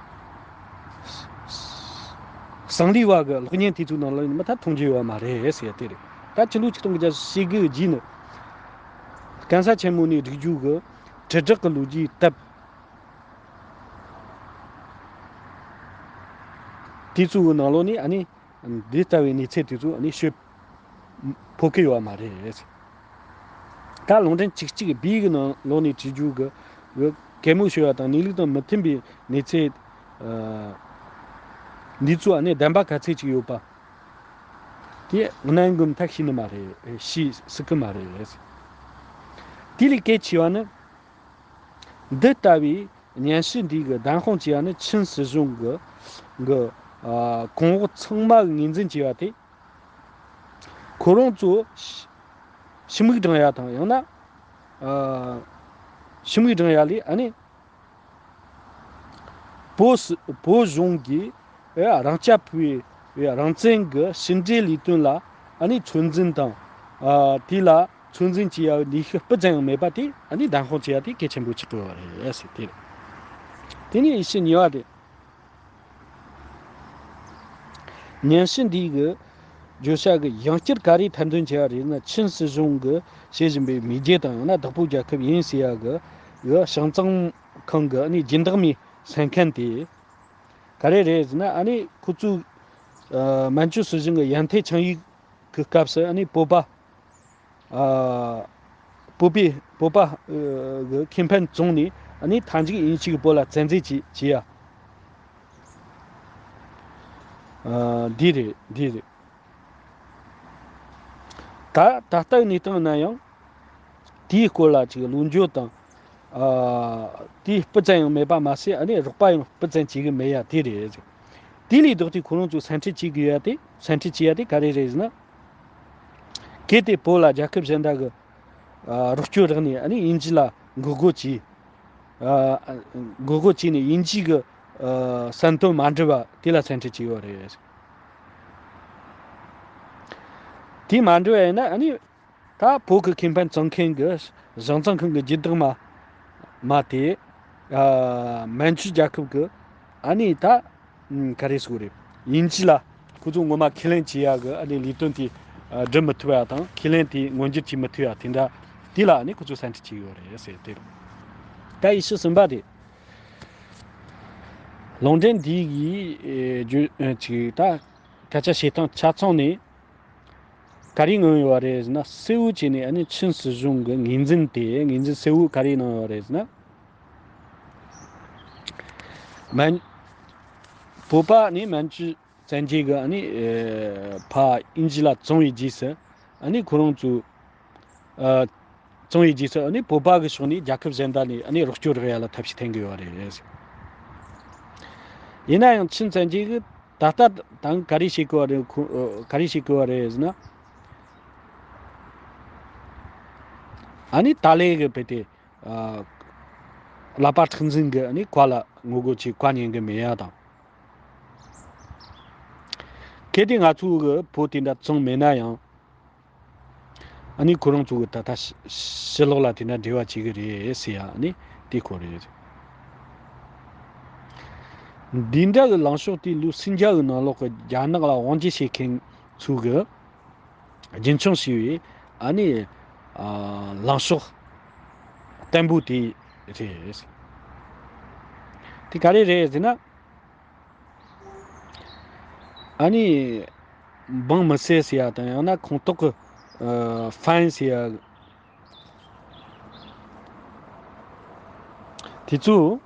གསང་ལུགས་པ་གི་གློག་བརྙན་དེ་ཚོའི་ནང་ལ་མུ་མཐུད་མཐོང་རྒྱུ་ཡོད་མ་རེད་ཟེར་ཡ་དེ་རེད། ད་ཕྱི་ལོ་ཆིག་སྟོང་དགུ་བརྒྱ་བཞི་བཅུ་ཞེ་དགུ་རྗེས་ནས་གན་ས་ཆེན་མོ་ནས་བསྒྲིགས་རྒྱུ་གི་དྲིལ་བསྒྲགས་གི་ལོ་རྒྱུས་དེབ། དེ་ཚོའི་ནང་ལོགས་ནས་ཨ་ནི་འདི་ལྟ་བུའི་གནས་ཚུལ་དེ་ཚོ་ཨ་ནི་ཤོད་ཕོད་ཀྱི་ཡོད་མ་རེད། ད་ལུང་འདྲེན་བཅུ་གཅིག་བི་གི་ནང་ལོགས་ནས་བྲིས་རྒྱུ་གི་གི་གད་མོ་ཤོར་བ་དང་གནས་ལུགས་དང་མི་མཐུན་པའི་གནས་ཚུལ་ཨ་འདི་ཚོ་ཨ་ནི་བདེན་པ་ག་ཚད་ཅིག་ཡོད་པ་དེ་གནད་འགག་ཐག་ཤེས་ནི་མ་རེད། ཤེས་སྲིད་ཀྱི་མ་རེད། དེ་ལས་གལ་ཆེ་བ་ནི། འདི་ལྟ་བུའི་སྙན་ཞུ་འདི་གི་བདམས་དཔང་བྱས་པ་ནི་ཆིན་སྲིད་གཞུང་གི་གི་ཨ་གོང་འོག་ཚང་མ་གི་ངོས་འཛིན་བྱས་པ་དེ། ཁོ་རང་ཚོ་ཕྱི་ཕྱི་མིག་བགྲང་ཡ་དང་ཡང་ན་ཨ་ཕྱི་མིག་བགྲང་ཡ་ལས་ཨ་ནི་བོད་སི་བོད་གཞུང་གིས་ཨེ་རང་རྐྱ་འཕེར་བའི་རང་བཙན་གྱི་ཕྱི་འབྲེལ་ལས་དོན་ལ་ཨ་ནི་ཚོད་འཛིན་དང་། ཨ་དེ་ལ་ཚོད་འཛིན་བྱེད་ཡ་ནུས་ཤུགས་སྤུ་ཙམ་ཡང་མེད་པ་དེ་ཨ་ནི་བདམས་དཔང་བྱེད་ཡ་དེ་གལ་ཆེན་པོ་ཆགས་ཀྱི་ཡོད་རེད་ཟེར། དེ་རེད། དེ་ནས་ཡེ་ཤུ་གཉིས་པ་དེ། སྙན་ཞུ་འདིའི་གི་བརྗོད་བྱ་གི་ཡང་བསྐྱར་ག་རེ་ཐེར་འདོན་བྱས་པ་རེད་ན། ཆིན་སྲིད་གཞུང་གི་བྱེད་བཞིན་པའི་མེས་རྒྱལ་དང་ཡང་ན་བདག་པོའི་རྒྱལ་ཁབ་ཡིན་ཟེར་ཡ་གི་གི་ཞིང་ཚང་ཁང་གི་ཨ་ནི་སྦྱིན་བདག་མའི་སེམས་ཁམས་དེ། ག་རེ་རེད་ཟེར་ན། ཨ་ནི་ཁོ་ཚོས་ཨ་མན་ཇུ་སྲིད་གཞུང་གི་ཡན་ཐེ་ཆིངས་ཡིག་གི་སྐབས་སུ་ཨ་ནི་བོད་པ་ཨ་བོད་པའི་བོད་པ་ཨ་གི་ཁེ་ཕན་བཙོངས་ནས་ཨ་ནི་མཐའ་མཇུག་དབྱིན་ཇི་གིས་བོད་ལ་བཙན་འཛུལ་བྱས་བྱས་ཡ། ཨ་འདི་རེད། འདི་རེད། ད་ད་ལྟའི་གནས་སྟངས་ན་ཡང་དེའི་སྐོར་ལ་ཅིག་ལོ་འཇོག་དང་། ཨ་དེ་སྤུ་ཙམ་ཡང་མེད་པ་མ་ཟད་ཨ་ནི་རོགས་པ་ཡང་སྤུ་ཙམ་བྱེད་གི་མེད་ཡ་དེ་རེད། དེ་ལས་ལྡོག་སྟེ་ཁོ་རང་ཚོས་སེམས་ཁྲལ་བྱེད་དགོས་ཡ་དེ། སེམས་ཁྲལ་བྱེད་ཡ་དེ་ག་རེ་རེད་ཟེར་ན། གལ་ཏེ་བོད་ལ་རྒྱལ་ཁབ་གཞན་དག་གི་ཨ་རོགས་སྐྱོར་རག་ནས་ཨ་ནི་དབྱིན་ཇི་ལ་མགོ་སྒུར་བྱས། ཨ་མགོ་སྒུར་བྱས་ནས་དབྱིན་ཇི་གི་ཨ་བསམ་དོན་མ་འགྲུབ་པ་དེ་ལ་སེམས་ཁྲལ་བྱས་ཡོད་རེད། དེ་མ་འགྲུབ་པ་ཡིན་ན་ཨ་ནི་ད་བོད་ཀྱི་ཁེ་ཕན་བཙོང་མཁན་གྱི་ཞིང་ཚང་ཁང་གི་སྦྱིན་བདག་མ་མ་དེ་ཨ་མན་ཇུ་རྒྱལ་ཁབ་ཀྱི་ཨ་ནི་ད་ཨ་ག་རེ་ཟེར་དགོས་རེད། དབྱིན་ཇི་ལ་ཁོ་ཚོ་ངོ་མ་ཁས་ལེན་བྱེད་ཡ་གི་ཨ་ནི་ལས་དོན་དེ་ཨ་སྒྲུབ་མི་ཐུབ་ཡ་དང་། ཁས་ལེན་དེ་མངོན་འགྱུར་བྱེད་མི་ཐུབ་ཡ་དེ་འདྲ་དེ་ལ་ཨ་ནི་ཁོ་ཚོས་སེམས་ཁྲལ་བྱེད་ཀྱི་ཡོད་རེད་ཟེར་དེ་རེད། ད་ཡེ་ཤུ་གསུམ་པ་དེ། ལུང་འདྲེན་འདི་གི་ཨེ་རྒྱུ་ཨེ་ཅིག་ད་སྐད་ཆ་བཤད་སྟངས་ཆ་ཚང་ནས་ག་རེ་མངོན་ཡོད་རེད་ཟེར་ན། གསལ་བོ་བྱས་ནས་ཨ་ནི་ཆིན་སྲིད་གཞུང་གི་ངོས་འཛིན་དེ། ངོས་འཛིན་གསལ་བོ་ག་རེ་གནང་ཡོད་རེད་ཟེར་ན། མན་བོད་པ་ནི་མན་ཇུ་བཙན་རྒྱལ་གྱི་ཨ་ནི་ཨེ་ཕ་དབྱིན་ཇི་ལ་བཙོང་བའི་རྗེས་སུ། ཨ་ནི་ཁོ་རང་ཚོ་ཨ་བཙོང་བའི་རྗེས་སུ་ཨ་ནི་བོད་པ་གི་ཕྱོགས་ནས་རྒྱལ་ཁབ་གཞན་དག་ནས་ཨ་ནི་རོགས་སྐྱོར་རག་ཡ་ལ་ཐབས་ཤེས་འཐེན་གི་ཡོད་རེད། ཡིན་ན་ཡང་ཆིན་བཙན་རྒྱལ་གྱིས་ད་ལྟ་དང་ག་རེ་བྱེད་གི་ཡོད་རེད། ཁོ་ཨ་ག་རེ་བྱེད་གི་ཡོད་རེད་ཟེར་ན། ཨ་ནི་ཏཱ་ལའི་གི་བོད་དེ་ཨ་ཀླད་པ་མཁྲེགས་འཛིན་གྱི་ཨ་ནི་བཀའ་ལ་ངོ་རྒོལ་བྱེད། བཀའ་ཉན་གི་མེད་ཡ་དང་། གལ་ཏེ་ང་ཚོ་གི་བོད་དེ་འདྲ་བཙོང་མེད་ན་ཡང་། ཨ་ནི་ཁོ་རང་ཚོ་གི་ད་ལྟ་ཕྱི་ཕྱི་ལོགས་ལ་དེ་འདྲ་འབྲེལ་བ་བྱེད་གི་རེད་ཟེར་ཡ། ཨ་ནི་དེ་ཁོ་རེད། འདི་འདྲ་གི་ལངས་ཕྱོགས་དེ་ལོ་སུམ་བརྒྱ་གི་ནང་ལོགས་ཀྱི་རྒྱ་ནག་ལ་དབང་སྒྱུར་བྱེད་མཁན་ཚོ་གི་རྒྱུན་འཁྱོངས་བྱས་པའི་ཨ་ནི་ཨ་ལངས་ཕྱོགས་བརྟན་པོ་དེ་རེད། དེ་ག་རེ་རེད་ཟེར་ན། ཨ་ནི་འབངས་མི་སེར་ཟེར་ཡ་དང་། ཡང་ན་ཁོངས་གཏོགས་ཀྱི་ཨ་ཧྥན་ཟེར་ཡ་དེ་ཚོ།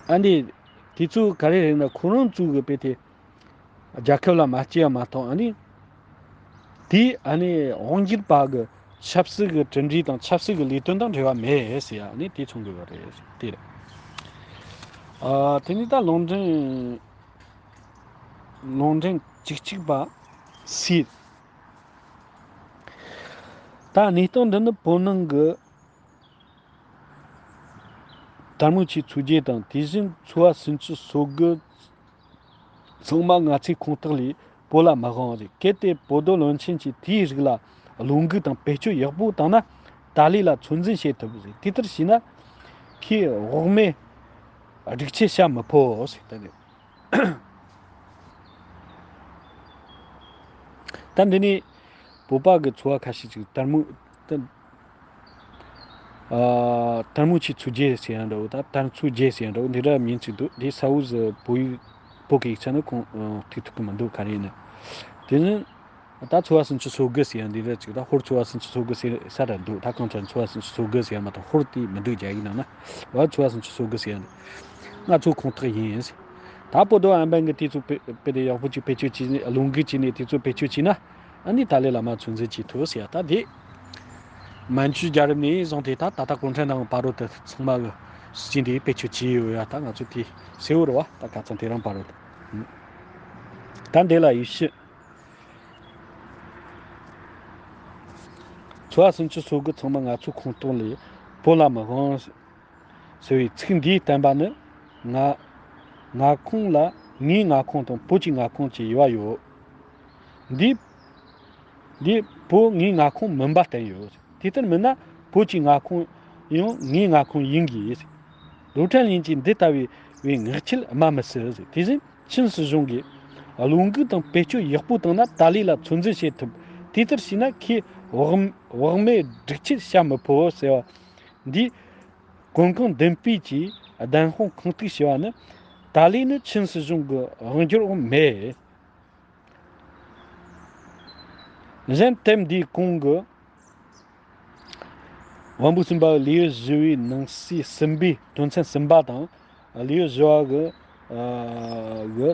ཨ་ནི་དེ་ཚོ་ག་རེ་རེད་ན། ཁོ་རང་ཚོ་གི་བོད་དེ་རྒྱལ་ཁབ་ལ་མ་སྐྱེས་པ་མ་གཏོགས། ཨ་ནི་དེ་ཨ་ནི་དབང་སྒྱུར་པ་གི་ཆབ་སྲིད་ཀྱི་གྲུབ་འབྲས་དང་ཆབ་སྲིད་ཀྱི་ལས་དོན་དང་འབྲེལ་བ་མེད་ཟེར་ཡ། ཨ་ནི་དེ་མཚོན་དགོས་པ་རེད། དེ་རེད། ཨ་དེ་ནས་ད་ལུང་འདྲེན་ལུང་འདྲེན་བཅུ་གཅིག་པ་སི། ད་གནས་སྟངས་འདི་ནི་བོད་ནང་གི་དར་མོ་ཆེའི་མཚོ་རྒྱལ་དང་། དེ་བཞིན་ཚོ་བ་སུམ་ཅུ་སོ་དགུ་ཚང་མ་ང་ཚོའི་ཁོངས་གཏོགས་ལས་བོད་ལ་མི་དབང་རེད། གལ་ཏེ་བོད་རྡོར་བློན་ཆེན་གྱིས་དེའི་རིགས་ལ་བློ་འགུག་དང་བེད་སྤྱོད་ཡག་པོ་བཏང་ན། ཏཱ་ལའི་ལ་ཚོད་འཛིན་བྱེད་ཐུབ་རེད། དེ་ལྟར་བྱས་ན་ཁོས་བག་མེད་སྒྲིག་ཆས་བྱ་མི་ཕོད་ཟེར། ད་ནི་ད་འདི་ནས་བོད་པ་གི་ཚོ་བ་ཁ་ཤས་ཅིག་དར་མོ་ད་ཨ་དར་མོ་ཆེའི་མཚོ་རྒྱལ་ཟེར་ཡང་འདྲ་བོ། ད་དར་མཚོ་རྒྱལ་ཟེར་ཡང་འདྲ་བོ། འདི་འདྲ་མིང་ཅིག་འདུག་འདི་ས་འུ་ཟི་བོད་ཡིག་བོད་ཀྱི་ཡིག་ཆ་ནི་ཁོང་ཨ་ཐུག་ཐུབ་ཀྱི་མི་འདུག་ག་རེ་ཡིན་ན། དེ་ནི་ད་ཚོ་བ་སུམ་ཅུ་སོ་དགུ་ཟེར་ཡང་འདི་འདྲ་ཅིག་ད་ཧོར་ཚོ་བ་སུམ་ཅུ་སོ་དགུ་ཟེར་ས་ར་འདུག་ད་གང་ལྟར་ཚོ་བ་སུམ་ཅུ་སོ་དགུ་ཟེར་ཡང་མ་གཏོགས་ཧོར་དེ་མི་འདུག་རྒྱ་ཡིག་ནང་ན། བ་ཚོ་བ་སུམ་ཅུ་སོ་དགུ་ཟེར་ཡང་འདུག་ང་ཚོ་ཁོངས་གཏོགས་ཡིན་ཟེར། ད་བོད་རྡོར་ཨན་པན་གྱིས་དེ་ཚོ་དཔེ་དཔེ་དེ་ཡག་པོ་ཅིག་བེད་སྤྱོད་བྱས་ནས། བློ་འགུག་བྱས་ནས་དེ་ཚོ་བེད་སྤྱོད་བྱས་ན། ཨ་ནི་ཏཱ་ལའི་བླ་མ་ཚོད་འཛིན་བྱེད་ཐུབ་ཟེར་ཡ། ད་དེ་མན་ཇུ་རྒྱལ་རབས་ནས་བཟུང་སྟེ་ད་ད་ལྟ་གུང་ཁྲན་ཏང་བར་དུ་ཚང་མ་གི་སྲིད་ཇུས་འདི་བེད་སྤྱོད་བྱས་ཡོད་ཡ། ད་ང་ཚོ་དེ་གསལ་བོ་རེད་བ། ད་ཁ་ཚང་དེ་རིང་བར་དུ། ད་འདི་ལ་ཡེ་ཤུ། ཚོ་བ་སུམ་ཅུ་སོ་དགུ་ཚང་མ་ང་ཚོའི་ཁོངས་གཏོགས་ལས་བོད་ལ་མི་དབང་ཟེར་བའི་ཚིག་འདིས་བསྟན་པ་ནི། ང་མངའ་ཁོངས་ལ་ངའི་མངའ་ཁོངས་དང་བོད་ཀྱི་མངའ་ཁོངས་ཀྱི་དབྱེ་བ་ཡོད། འདི་འདི་བོད་ངའི་མངའ་ཁོངས་མིན་པ་བསྟན་ཡོད། དེ་ལྟར་མིན་ན་བོད་ཀྱི་མངའ་ཁོངས་ཡང་ངའི་མངའ་ཁོངས་ཡིན་དགོས། ལོ་ཁྲེན་ལིན་གྱིས་འདི་ལྟ་བུའི་བའི་ངག་འཁྱལ་སྨྲ་མི་སྲིད། དེ་བཞིན་ཆིན་སྲིད་གཞུང་གིས་བློ་འགུག་དང་བེད་སྤྱོད་ཡག་པོ་བཏང་ན་ཏཱ་ལའི་ལ་ཚོད་འཛིན་བྱེད་ཐུབ། དེ་ལྟར་བྱས་ན་ཁོས་བག་བག་མེད་སྒྲིག་ཆས་བྱ་མི་ཕོད་ཟེར་བ་འདི། གོང་གང་མདུན་སྤོས་ཀྱིས་བདེན་དཔང་ཁུངས་གཏུགས་བྱས་པ་ནི། ཏཱ་ལའི་ནི་ཆིན་སྲིད་གཞུང་གི་དབང་སྒྱུར་འོག་མེད། གཞན་དེབ་འདིའི་གོང་གི་དབང་པོ་གསུམ་པ་ལེའུ་བཞི་བའི་ནང་གསེས་གསུམ་པའི་དོན་ཚན་གསུམ་པ་དང་། ལེའུ་བཞི་བ་གི་ཨ་གི་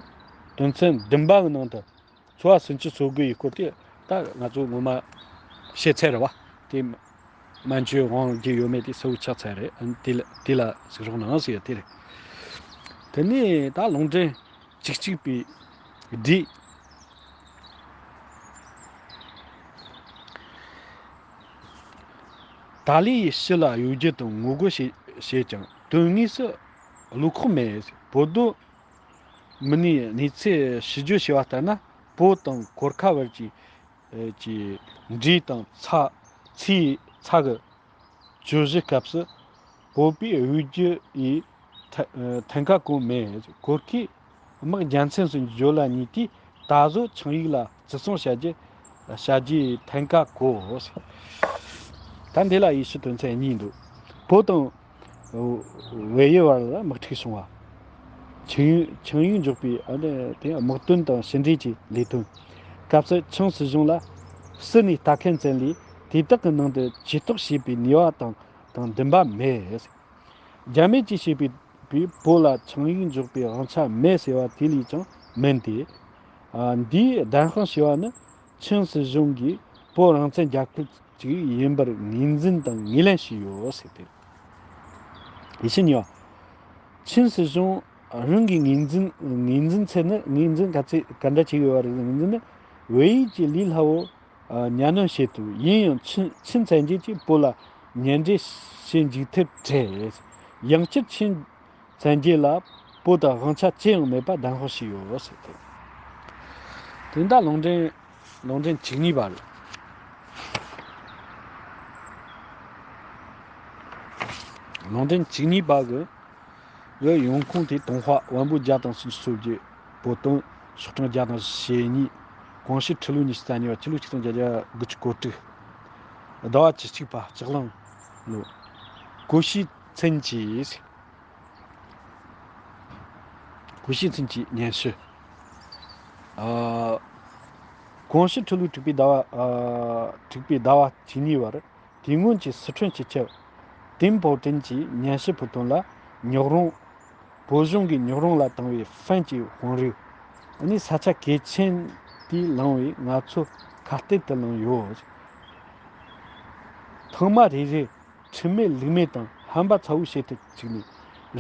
དོན་ཚན་བདུན་པ་གི་ནང་དུ། ཚོ་བ་སུམ་ཅུ་སོ་དགུ་ཡི་སྐོར་དེ་ད་ང་ཚོ་ངོ་མ་བཤད་ཚར་རེད་བ། དེ་མན་ཇུ་དབང་སྒྱུར་ཡོད་མེད་དེ་གསལ་པོ་ཆགས་ཚར་རེད། ཨ་ནི་དེ་ལ་དེ་ལ་གཟིགས་རོགས་གནང་ཟེར་ཡ་དེ་རེད། དེ་ནས་ད་ལུང་འདྲེན་བཅུ་གཅིག་པའི་འདི། ཏཱ་ལའི་ཡིས་ཕྱི་ལ་གཡོ་སྒྱུ་དང་ངོ་རྒོལ་བྱེད་བྱེད་ཀྱང་དོན་དངོས་སུ་བློ་ཁོག་མེད། བོད་དོན་མི་སྣའི་གནས་ཚུལ་ཞིབ་བརྗོད་བྱས་པ་ལྟར་ན། བོད་དང་གོར་ཁ་བར་གྱི་ཨེ་གྱི་འབྲས་དང་ཚྭ་ཚྭའི་ཚྭ་གི་གྱོད་གཞི་སྐབས་སུ་བོད་པའི་གཡོ་སྒྱུ་ཡི་ཐ་ཨེ་ཐང་ཀ་གོ་མེད། གོར་ཁས་དམག་རྒྱལ་མཚམས་སུ་འཇོག་ལ་ཉེ་དུས་ད་གཟོད་ཆིངས་ཡིག་ལ་བརྩི་སྲུང་བྱ་རྒྱུ་བྱ་རྒྱུའི་ཐང་ཀ་གོ། ད་འདི་ལ་ཡེ་ཤུ་དོན་ཚན་གཉིས་འདུག་བོད་དང་བལ་ཡུལ་བར་ལ་དམག་འཁྲུག་བྱུང་བ། ཆིངས་ཆིངས་ཡིག་འཇོག་པའི་ཨ་ནི་དེ་དམག་དོན་དང་ཕྱི་འབྲེལ་གྱི་ལས་དོན། སྐབས་སུ་ཆིངས་སྲིད་གཞུང་ལ་ཟུར་ནས་ལྟ་མཁན་ཙམ་ལས་དེ་དག་གི་ནང་དུ་ཇུས་གཏོགས་བྱེད་པའི་ནུས་པ་དང་དང་འདུན་པ་མེད། རྒྱ་མིས་ཀྱིས་བྱས་པའི་པའི་བོད་ལ་ཆིངས་ཡིག་འཇོག་པའི་དབང་ཆ་མེད་ཟེར་བ་དེ་ལས་ཀྱང་མིན་ཏེ། ཨ། འདིའི་བདེན་དཔང་ཞེས་པ་ནི་ཆིངས་སྲིད་གཞུང་གིས་བོད་རང་བཙན་རྒྱལ་ཁབ་ཅིག་ཡིན་པར་ངོས་འཛིན་དང་ངོས་ལེན་བྱས་ཡོད་ཟེར་ཏེ། ཡེ་ཤུ་གཉིས་པ། ཆིངས་སྲིད་གཞུང་རང་གིས་ངོས་འཛིན་ངོས་འཛིན་ཚེ་ནི་ངོས་འཛིན་ག་ཚད་ག་འདྲ་བྱེད་དགོས་པ་རེད། ངོས་འཛིན་ནི་བལ་ཡུལ་གྱི་ལས་སླ་བོ། ཨ། གཉའ་གནོན་བྱེད་དུས་ཡིན་ཡང་ཆིན་ཆིན་ཚན་རྒྱལ་གྱིས་བོད་ལ་གཉེན་འབྲེལ་བྱེད་མཇུག་མཐར་བྲེལ། ཡང་བསྐྱར་ཆིན་ཚན་རྒྱལ་ལ་བོད་དང་དབང་ཆ་ཅི་ཡང་མེད་པ་བདེན་དཔང་བྱས་ཡོད་ཟེར་ཏེ། དེ་འདྲ་ལུང་འདྲེན་ལུང་འདྲེན་བཅུ་གཉིས་པ་རེད། ལུང་འདྲེན་བཅུ་གཉིས་པ་གི་གི་ཡོང་ཁུངས་དེ་ཏུན་ཧོང་དབོན་པོ་བརྒྱ་དང་སུམ་ཅུ་སོ་བརྒྱད། བོད་དོན་ཤོག་གྲངས་བརྒྱ་དང་ཞེ་གཉིས། གོང་ཞུས་ཁྲི་ལོ་ཉི་ཤུ་རྩ་གཉིས་པ། ཕྱི་ལོ་ཆིག་སྟོང་བརྒྱ་བརྒྱ་དགུ་བཅུ་གོ་དྲུག་ཟླ་བ་བཅུ་གཅིག་པ་ལྕགས་གླང་ལོ། གོ་ཤྲི་མཚན་གྱི། གོ་ཤྲི་མཚན་གྱི་སྙན་ཞུ། ཨ། གོང་ཞུས་ཁྲི་ལོ་དྲུག་པའི་ཟླ་བ། ཨ། དྲུག་པའི་ཟླ་བ་བཅུ་གཉིས་པར། དེ་སྔོན་གྱི་སི་ཁྲོན་སྤྱི་ཁྱབ་ཏིན་པའོ་ཏིན་གྱིས་སྙན་ཞུ་ཕུལ་དོན་ལ། ཉག་རོང་། བོད་གཞུང་གིས་ཉག་རོང་ལ་བཏང་བའི་ཧྥན་གྱི་དཔོན་རིགས་ནི་ས་ཆ་གལ་ཆེན་དེ་བླངས་བས་ང་ཚོ་ཁ་གཏད་དུ་ལངས་ཡོད། ཐེངས་མ་རེ་རེ་ཁྲིམས་མེད་ལུགས་མེད་དང་ཧམ་པ་ཚ་བོའི་བྱེད་སྟངས་བཅུག་ནས་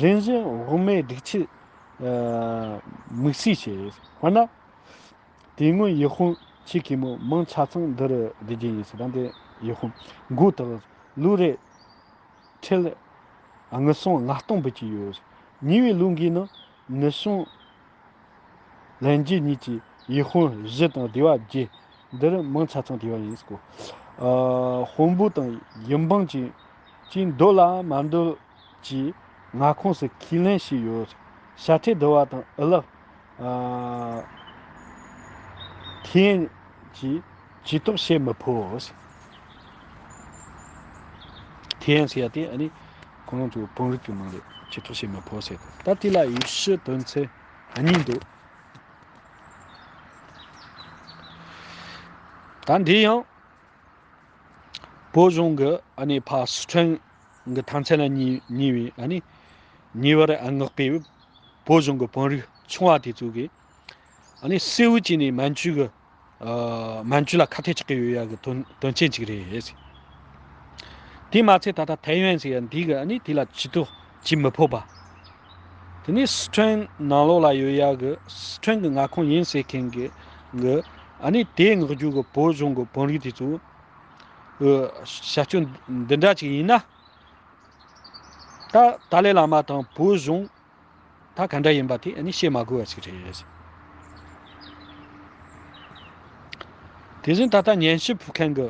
རིམ་བཞིན་དབུ་མའི་སྒྲིག་ཆས་དམིགས་བསལ་བྱས། དཔེར་ན། དེ་སྔོན་ཡུལ་དཔོན་ཆེ་གེ་མོ་མང་ཆ་ཚང་འདི་རུ་བསྡད་རྒྱུ་ཡིན་ཟེར། ད་འདི་ཡུལ་དཔོན་མགོ་དག་ལོ་རེ་ཁྲལ་དངུལ་སྲང་ལྔ་སྟོང་འབུལ་གྱི་ཡོད། ཉེ་བའི་ལོ་འགའི་ནང་ནུབ་བྱང་ལན་རྒྱུད་གཉིས་ཀྱི་ཡུལ་དཔོན་བཞི་དང་སྡེ་བ་བརྒྱད་འདི་རུ་མང་ཆ་ཚང་སྡེ་བ་ཡིན་ཟེར་གོ། ཨ། དཔོན་པོ་དང་ཡུལ་འབངས་ཀྱི་ཀྱིས་འདོད་ལ་མ་འདོད་ཀྱིས་མངའ་ཁོངས་སུ་ཁས་ལེན་བྱས་ཡོད། ཤ་ཁྲེ་འདི་བ་དང་ཨི་ལག་ཨ། ཐེ་ཡན་གྱིས་ཇུས་གཏོགས་བྱེད་མི་ཕོད། ཐེ་ཡན་ཟེར་ཡ་དེ་ཨ་ནི་ཁོང་རང་ཚོའི་བོད་རིགས་ཀྱི་ནང་ལ་ཇུས་གཏོགས་བྱེད་མི་ཕོད་ཟེར། ད་དེ་ལ་ཡེ་ཤུ་དོན་ཚན་གཉིས་འདུག་ད་འདི་ཡང་བོད་གཞུང་གི་ཨ་ནི་ཕ་སི་ཁྲོན་གྱི་ཐང་ཆེན་ལ་ཉེ་ཉེ་བའི་ཨ་ནི་ཉེ་བར་མངགས་པའི་བོད་གཞུང་གི་དཔོན་རིགས་ཆུང་བ་དེ་ཚོ་གིས་ཨ་ནི་སེའུ་བྱས་ནས་མན་ཇུ་གི་ཨ། མན་ཇུ་ལ་ཁ་གཏད་གཅོག་གི་ཡོད་ཡ་གི་དོན་དོན་རྐྱེན་ཅིག་རེད། དེ་མ་ཚད་ད་ལྟ་ཐའེ་ཝན་ཟེར་ཡ་འདི་གི་ཨ་ནི་དེ་ལ་ཇུས་གཏོགས་བྱེད་མི་ཕོད་པ། དེ་ནས་སི་ཁྲོན་ནང་ལོགས་ལ་ཡོད་ཡ་གི་སི་ཁྲོན་གི་མངའ་ཁོངས་ཡིན་ཟེར་མཁན་གི་གི་ཨ་ནི་དེ་མངགས་རྒྱུ་གི་བོད་གཞུང་གི་དཔོན་རིགས་དེ་ཚོ་བྱ་སྤྱོད་འདི་འདྲ་ཅིག་ཡིན་ན། ད་ཏཱ་ལའི་བླ་མ་དང་བོད་གཞུང་ད་ག་འདྲ་ཡིན་པ་དེ་ཨ་ནི་བཤད་མ་དགོས་པ་ཞིག་རེད། དེ་བཞིན་ད་ལྟ་སྙན་ཞུ་ཕུལ་མཁན་གྱི་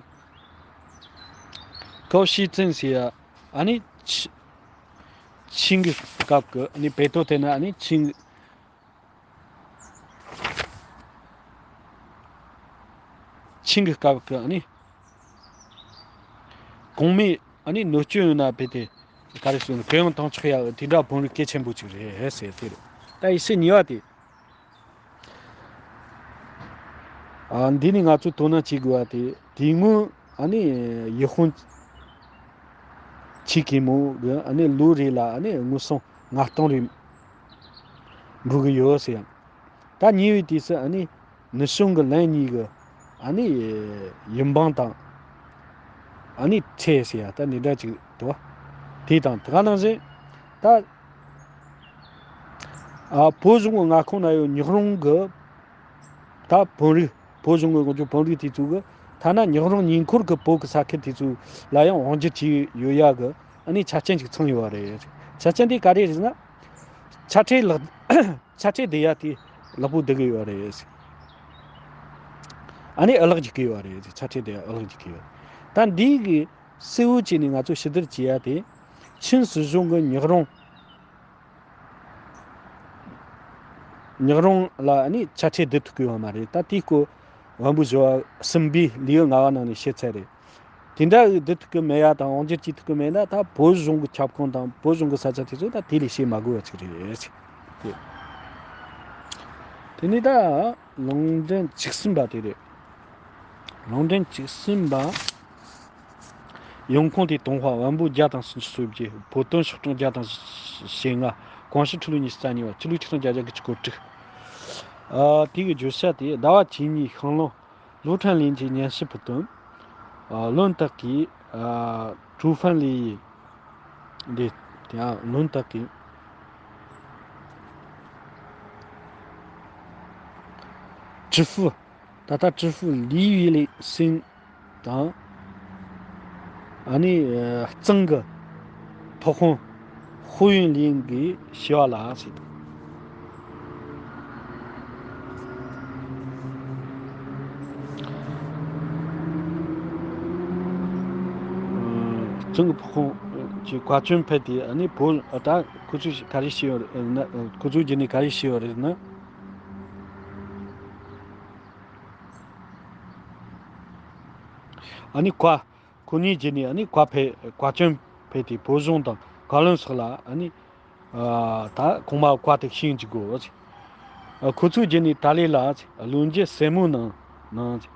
ཀའོ་ཤི་ཙིན་ཟེར་ཡ་ཨ་ནི་ཆི་ཆིང་གི་སྐབས་ཀྱི་ཨ་ནི་བེ་ཏོ་དེ་ན་ཨ་ནི་ཆིང་ཆིང་གི་སྐབས་ཀྱི་ཨ་ནི་གོང་མའི་ཨ་ནི་གནོད་སྐྱོན་ཡོད་ན་བེ་ཏེ་ག་རེ་ཟེར་ན་གུ་ཡངས་བཏང་ཆོག་ཡ་དེ་འདྲ་བོད་རིགས་གལ་ཆེན་པོ་ཅིག་རེད་ཟེར་དེ་རེད། ད་ཡེ་ཤུ་གཉིས་པ་དེ། ཨ། འདི་ནི་ང་ཚོས་དོ་སྣང་བྱེད་དགོས་པ་དེ་དེ་སྔོན་ཨ་ནི་ཡུལ་དཔོན་ཆེ་གེ་མོ་གི་ཨ་ནི་ལོ་རེ་ལ་ཨ་ནི་དངུལ་སྲང་ལྔ་སྟོང་རེ་འབུལ་གི་ཡོད་ཟེར། ད་ཉེ་བའི་དུས་སུ་ཨ་ནི་ནུབ་བྱང་གི་ལན་གཉིས་ཀྱི་ཨ་ནི་ཡུལ་འབངས་དང་ཨ་ནི་ཁྲལ་ཟེར་ཡ་ད་འདི་འདྲ་ཅིག་འདུག་བ། དེ་དང་དེ་ག་ནང་བཞིན་ད། ཨ། བོད་གཞུང་གི་མངའ་ཁོངས་ན་ཡོད་ཉག་རོང་གི་ད་བོད་རིགས། བོད་གཞུང་གི་འགོ་ཁྲིད་བོད་རིགས་དེ་ཚོ་གི་ཐ་ན་ཉག་རོང་ཉེ་འཁོར་གི་བོད་གི་ས་ཁུལ་དེ་ཚོ་ལ་ཡང་དབང་སྒྱུར་བྱས་ཡོད་ཡ་གི་ཨ་ནི་ཆ་རྐྱེན་ཅིག་ཚང་ཡོད་པ་རེད། ཆ་རྐྱེན་དེ་ག་རེ་རེད་ཟེར་ན། ཆ་ཁྲལ་ལག་ཆ་ཁྲལ་བསྡུ་ཡ་དེ་ལེགས་པོ་བསྡུ་གི་ཡོད་པ་རེད། ཨ་ནི་ཨ་ལགས་རྒྱག་གི་ཡོད་པ་རེད། ཆ་ཁྲལ་དེ་ཨ་ལགས་རྒྱག་གི་ཡོད། ད་འདི་གི་གསལ་བོ་བྱས་ནས་ང་ཚོ་ཞིབ་བསྡུར་བྱེད་ཡ་དེ། ཆིན་སྲིད་གཞུང་གི་ཉག་རོང་ཉག་རོང་ལ་ནི་ཆ་ཁྲལ་བསྡུ་ཐུབ་ཀྱི་ཡོད་མ་རེད། ད་དེའི་སྐོར་དབང་པོ་བཞི་པ་གསུམ་པའི་ལེའུ་ལྔ་པ་ནང་ནས་བཤད་ཚར་རེད། དེ་འདྲ་གི་བསྡུ་ཐུབ་ཀྱི་མེད་ཡ་དང་དབང་སྒྱུར་བྱེད་ཐུབ་ཀྱི་མེད་ན། ད་བོད་གཞུང་གི་ཁྱབ་ཁོངས་དང་བོད་གཞུང་གི་ས་ཆ་དེ་ཚོ་ད་དེ་ལས་བྱེད་མ་དགོས་པ་ཅིག་རེད། དེ་དེ་ནས་ད་ལུང་འདྲེན་བཅུ་གསུམ་པ་དེ་རེད། ལུང་འདྲེན་བཅུ་གསུམ་པ། ཡོང་ཁུངས་དེ་ཏུན་ཧོང་བོན་པོ་བརྒྱ་དང་སུམ་ཅུ་སོ་བརྒྱད། བོད་དོན་ཤོག་གྲངས་བརྒྱ་དང་ཞེ་ལྔ། ཀོང་ཞི་ཁྲི་ལོ་ཉི་ཤུ་རྩ་གཉིས་པ། ཕྱི་ལོ་ཆིག་སྟོང་བརྒྱ་བརྒྱད་ཅུ་གོ་དྲུག། ཨ། དེ་གི་བརྗོད་བྱ་དེ། ཟླ་བ་བཅུ་གཉིས་ཤིང་ལུང་ལོ་ཁྲན་ལིན་གྱི་སྙན་ཞུ་ཕུལ་དོན། ཨ། བློན་སྟག་གིས། ཨ། ཀྲུའུ་ཧྥན་ལི་ཡི་འདི་དེའང་བློན་སྟག་གིས་ཀྲི་ཧྥུ། ད་ལྟ་ཀྲི་ཧྥུ་ལི་ཡུལ་ལི་སིན་དང་། ཨ་ནི་གཙང་གི་ཕོ་ཁོང་ཧུའུ་ཡུན་ལིན་གྱིས་ཞུས་པ་ལ་ཟེར། གཙང་གི་ཕོ་ཁོང་གི་བཀའ་བཀྱོན་ཕེབས་ཏེ། ཨ་ནི་བོད། ད་ཁོ་ཚོས་ག་རེ་བྱས་ཡོད་རེད་ན། ཁོ་ཚོའི་རྗེས་ནས་ག་རེ་བྱས་ཡོད་རེད་ན། ཨ་ནི་བཀའ། ཁོ་གཉིས་རྗེས་ནས་ཨ་ནི་བཀའ་ཕེབས། བཀའ་བཀྱོན་ཕེབས་ཏེ་བོད་གཞུང་དང་བཀའ་བློན་སོགས་ལ། ཨ་ནི་ཨ། ད་གོང་མ་བཀའ་དེ་ཤེས་འཇུག་གོ། ཨ། ཁོ་ཚོའི་རྗེས་ནས་ཏཱ་ལའི་ལ་བློན་རྒྱུ་སྲས་མོ་ནང་ནང་།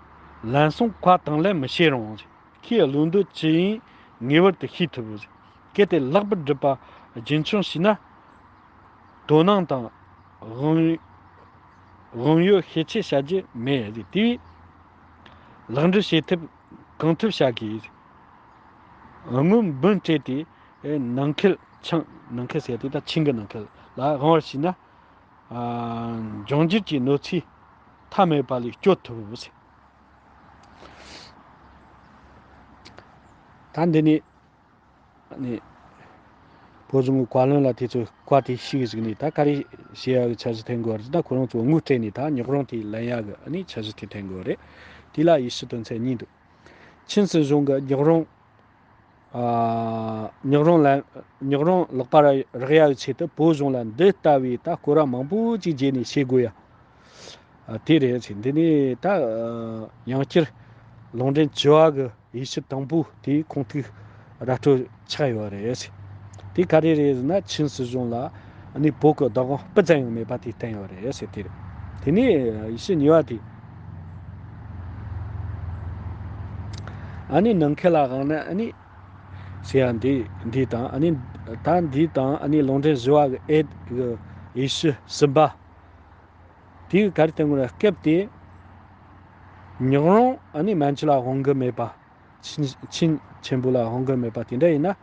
ལན་སོང་བཀའ་དང་ལེན་མི་བྱེད་རུང་། ཁོས་བློན་འདོད་ཅི་ཡིན་ངེས་པར་དུ་ཤེས་ཐུབ། གལ་ཏེ་ལེགས་པར་སྒྲུབ་པ་རྒྱུན་འཁྱོངས་བྱས་ན། དོ་སྣང་དང་དབང་དབང་ཡོད་ཤེད་ཆེ་བྱ་རྒྱུ་མེད། དེ་བས་ལེགས་འགྲུབ་བྱེད་ཐབས་གང་ཐུབ་བྱ་དགོས། སྔོན་འབུམ་སྤྲད་དེ་ནང་ཁུལ་ཆང་། ནང་ཁུལ་ཟེར་དུས་ད་ཆིང་གི་ནང་ཁུལ་ལ་དབང་བ་བྱས་ན། ཨ། འབྱུང་འགྱུར་གྱི་གནོད་འཚེ་མཐའ་མེད་པ་ལས་སྐྱོབ་ཐུབ་ཟེར། ད་འདི་ནས་ནས་བོད་གཞུང་གི་བཀའ་བློན་ལ་དེ་ཚོའི་བཀའ་དེ་ཤེས་གི་བཅུག་ནས། ད་ག་རེ་བྱེད་ཡག་གི་འཆར་གཞི་འཐེན་དགོས་རེད། ད་ཁོ་རང་ཚོ་དངུལ་སྤྲད་ནས་ད་རྙོག་རང་དེ་ལེན་ཡག་གི་ཨ་ནི་འཆར་གཞི་དེ་འཐེན་དགོས་རེད། དེ་ལ་ཡེ་ཤུ་དོན་ཚན་གཉིས་འདུག་ཆིན་སྲིད་གཞུང་གི་རྙོག་རང་། ཨ། རྙོག་རང་ལ། རྙོག་རང་ལག་པ་རག་ཡག་གི་ཆེད་དུ་བོད་གཞུང་ལ་འདི་ལྟ་བུའི་ད་སྐོར་ར་མང་པོ་ཅིག་བརྗེས་ནས་བྱེད་དགོས་ཡ། ཨ། དེ་རེད་ཟེར། འདི་ནི་ད། ཨ། ཡང་བསྐྱར་ལུང་འདྲེན་བཅུ་པ་གི་ཡེ་ཤུ་དང་པོ་དེའི་ཁུངས་ཐུག་ར་སྤྲོད་ཆགས་ཡོད་རེད་ཟེར། དེ་ག་རེ་རེད་ཟེར་ན། ཆིན་སྲིད་གཞུང་ལ་ཨ་ནི་བོད་ཀྱི་བདག་དབང་སྤུ་ཙམ་ཡང་མེད་པ་དེ་བསྟན་ཡོད་རེད་ཟེར། དེ་རེད། དེ་ནས་ཡེ་ཤུ་གཉིས་པ་དེ། ཨ་ནི་ནང་ཁུལ་ལ་དབང་ན་ཨ་ནི་ཟེར་ཡ་འདི། འདི་དང་ཨ་ནི་ད་འདི་དང་ཨ་ནི་ལུང་འདྲེན་བཞི་པ་གི་ཨེ་གི་ཡེ་ཤུ་གསུམ་པ། དེ་ག་རེ་བསྟན་དགོས་ན། སྐབས་དེ་རྙོག་རང་ཨ་ནི་མན་ཇུ་ལ་དབང་གི་མེད་པ། ཆིན་ཆིན་ཆེན་པོ་ལ་དབང་གི་མེད་པ་དེ་འདྲ་ཡིན་ན།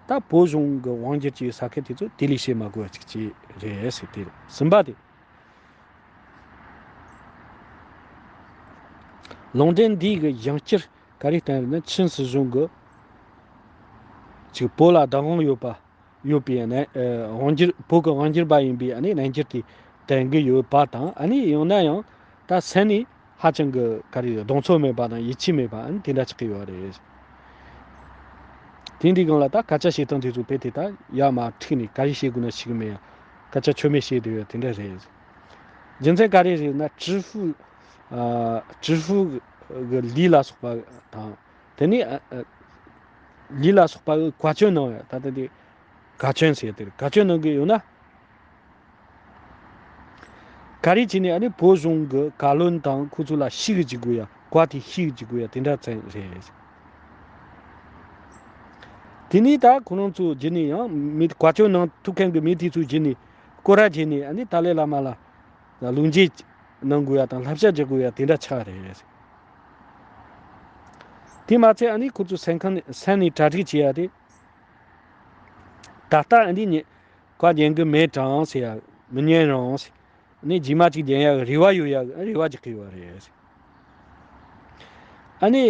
ད་བོད་གཞུང་གི་དབང་སྒྱུར་གྱི་ས་ཁུལ་དེ་ཚོ་དེ་ལས་བྱེད་མ་དགོས་པ་ཅིག་ཅིག་རེད་ཟེར། དེ་རེད། གསུམ་པ་དེ། ལུང་འདྲེན་འདི་གི་ཡང་བསྐྱར་ག་རེ་བསྟན་རེད་ན། ཆིན་སྲིད་གཞུང་གི་ཅིག་བོད་ལ་བདག་དབང་ཡོད་པ། ཡོད་པའི་ནས། ཨ། དབང་སྒྱུར། བོད་ཀྱི་དབང་སྒྱུར་པ་ཡིན་པའི་ཨ་ནི་རྣམ་འགྱུར་དེ་བསྟན་གྱི་ཡོད་པ་དང་། ཨ་ནི་ཡང་ན་ཡང་ད་སེམས་ནས་ཧ་ཅང་གི་ག་རེ། གདེང་ཚོད་མེད་པ་དང་ཡིད་ཆེས་མེད་པ་ཨ་ནི་དེ་འདྲ་ཆགས་ཀྱི་ཡོད་རེད། དེ་འདི་སྒང་ལ་ད་སྐད་ཆ་བཤད་སྟངས་དེ་ཚོ་དཔེ་དེ་ད་ཡར་མར་འཁྲིགས་ནས་ག་རེ་བཤད་དགོས་ན་ཤེས་གི་མེད་ཡ། སྐད་ཆ་ཆོ་མེད་བཤད་བསྡད་ཡོད་དེ་འདྲ་རེད། རྒྱུ་མཚན་ག་རེ་རེད་ན། ཀྲི་ཧྥུ། ཨ། ཀྲི་ཧྥུ་གི་ལི་ལ་སོགས་པ་དང་། དེ་ནས། ཨ། ཨ། ལི་ལ་སོགས་པ་གི་བཀའ་བཀྱོན་གནང་བ། ད་ལྟ་དེ་བཀའ་བཀྱོན་ཟེར་དེ་རེད། བཀའ་བཀྱོན་གནང་གི་ཡོད་ན། ག་རེ་བྱས་ནས་ཨ་ནི་བོད་གཞུང་གི་བཀའ་བློན་དང་ཁོ་ཚོ་ལ་ཤེས་གི་འཇུག་དགོས་ཡ། བཀའ་དེ་ཤེས་གི་འཇུག་དགོས་ཡ་དེ་འདྲ་ཙམ་རེད། དེ་ནས་ད་ཁོ་རང་ཚོ་རྗེས་ནས་ཡང་མི། བཀའ་བཀྱོན་གནང་ཐུབ་མཁན་གི་མི་དེ་ཚོ་རྗེས་ནས་སྐོར་ར་བྱས་ནས་ཨ་ནི་ཏཱ་ལའི་བླ་མ་ལ་ལུང་འདྲེན་གནང་དགོས་ཡ་དང་བསླབ་བྱ་རྒྱག་དགོས་ཡ་དེ་འདྲ་ཆགས་རེད། དེ་མ་ཚད་ཨ་ནི་ཁོ་ཚོ་སེམས་ཁམས་སེམས་ནས་གྲ་སྒྲིག་བྱེད་ཡ་དེ། ད་ལྟ་ཨ་ནི་ཉེ། བཀའ་ཉན་གི་མེད་དྲང་ཟེར་ཡ། མི་ཉན་རང་ཟེར། ཨ་ནི་རྗེས་མ་ཅིག་ཉན་ཡ་གི་རེ་བ་ཡོད་ཡ་གི་རེ་བ་རྒྱག་གི་ཡོད་རེད། ཨ་ནི་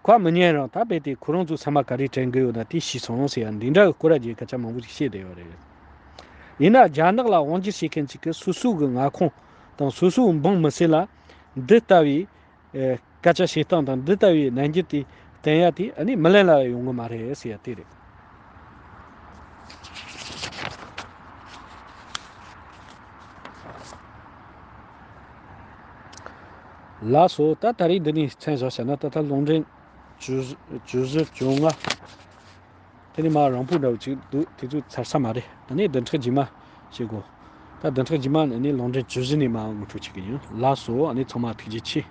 བཀའ་མི་ཉན་རང་ད་རྦད་དེ་ཁོ་རང་ཚོ་ཚང་མ་ག་རེ་དྲན་གི་ཡོད་ན་དེ་ཤེས་སོང་ཟེར་ཡ་འདི་འདྲ་གི་སྐོར་ར་རྒྱའི་སྐད་ཆ་མང་པོ་ཞིག་བཤད་བསྡད་ཡོད་རེད། ཡིན་ན་རྒྱ་ནག་ལ་དབང་སྒྱུར་བྱེད་མཁན་ཅིག་གིས་སོ་སོ་གི་མངའ་ཁོངས་དང་སོ་སོའི་འབངས་མི་སེར་ལ་འདི་ལྟ་བུའི། ཨེ། སྐད་ཆ་བཤད་སྟངས་དང་འདི་ལྟ་བུའི་རྣམ་འགྱུར་དེ་བསྟན་ཡ་དེ་ཨ་ནི་མི་ལན་ལ་ཡོང་གི་མ་རེད་ཟེར་ཡ་དེ་རེད། ལགས་སོ། ད་ད་རེས་འདི་ནས་མཚམས་བཞག་བྱས་ན། ད་ལྟ་ལུང་འདྲེན་ བཅུ་བཅུ་བཞི་བཅོ་ལྔ། དེ་ནས་མ་རིང་པོ་འདྲ་བོ་ཅིག་འདུག་དེ་ཚོ་ཚར་ས་མ་རེད། ད་ནི་བདུན་ཕྲག་རྗེས་མ་བྱེད་དགོ། ད་བདུན་ཕྲག་རྗེས་མ་ནི་ལུང་འདྲེན་བཅུ་བཞི་ནས་མ་ངོ་སྤྲོད་བྱེད་ཀྱི་ཡིན། ལགས་སོ། ཨ་ནི་ཚང་མ་ཐུགས་རྗེ་ཆེ།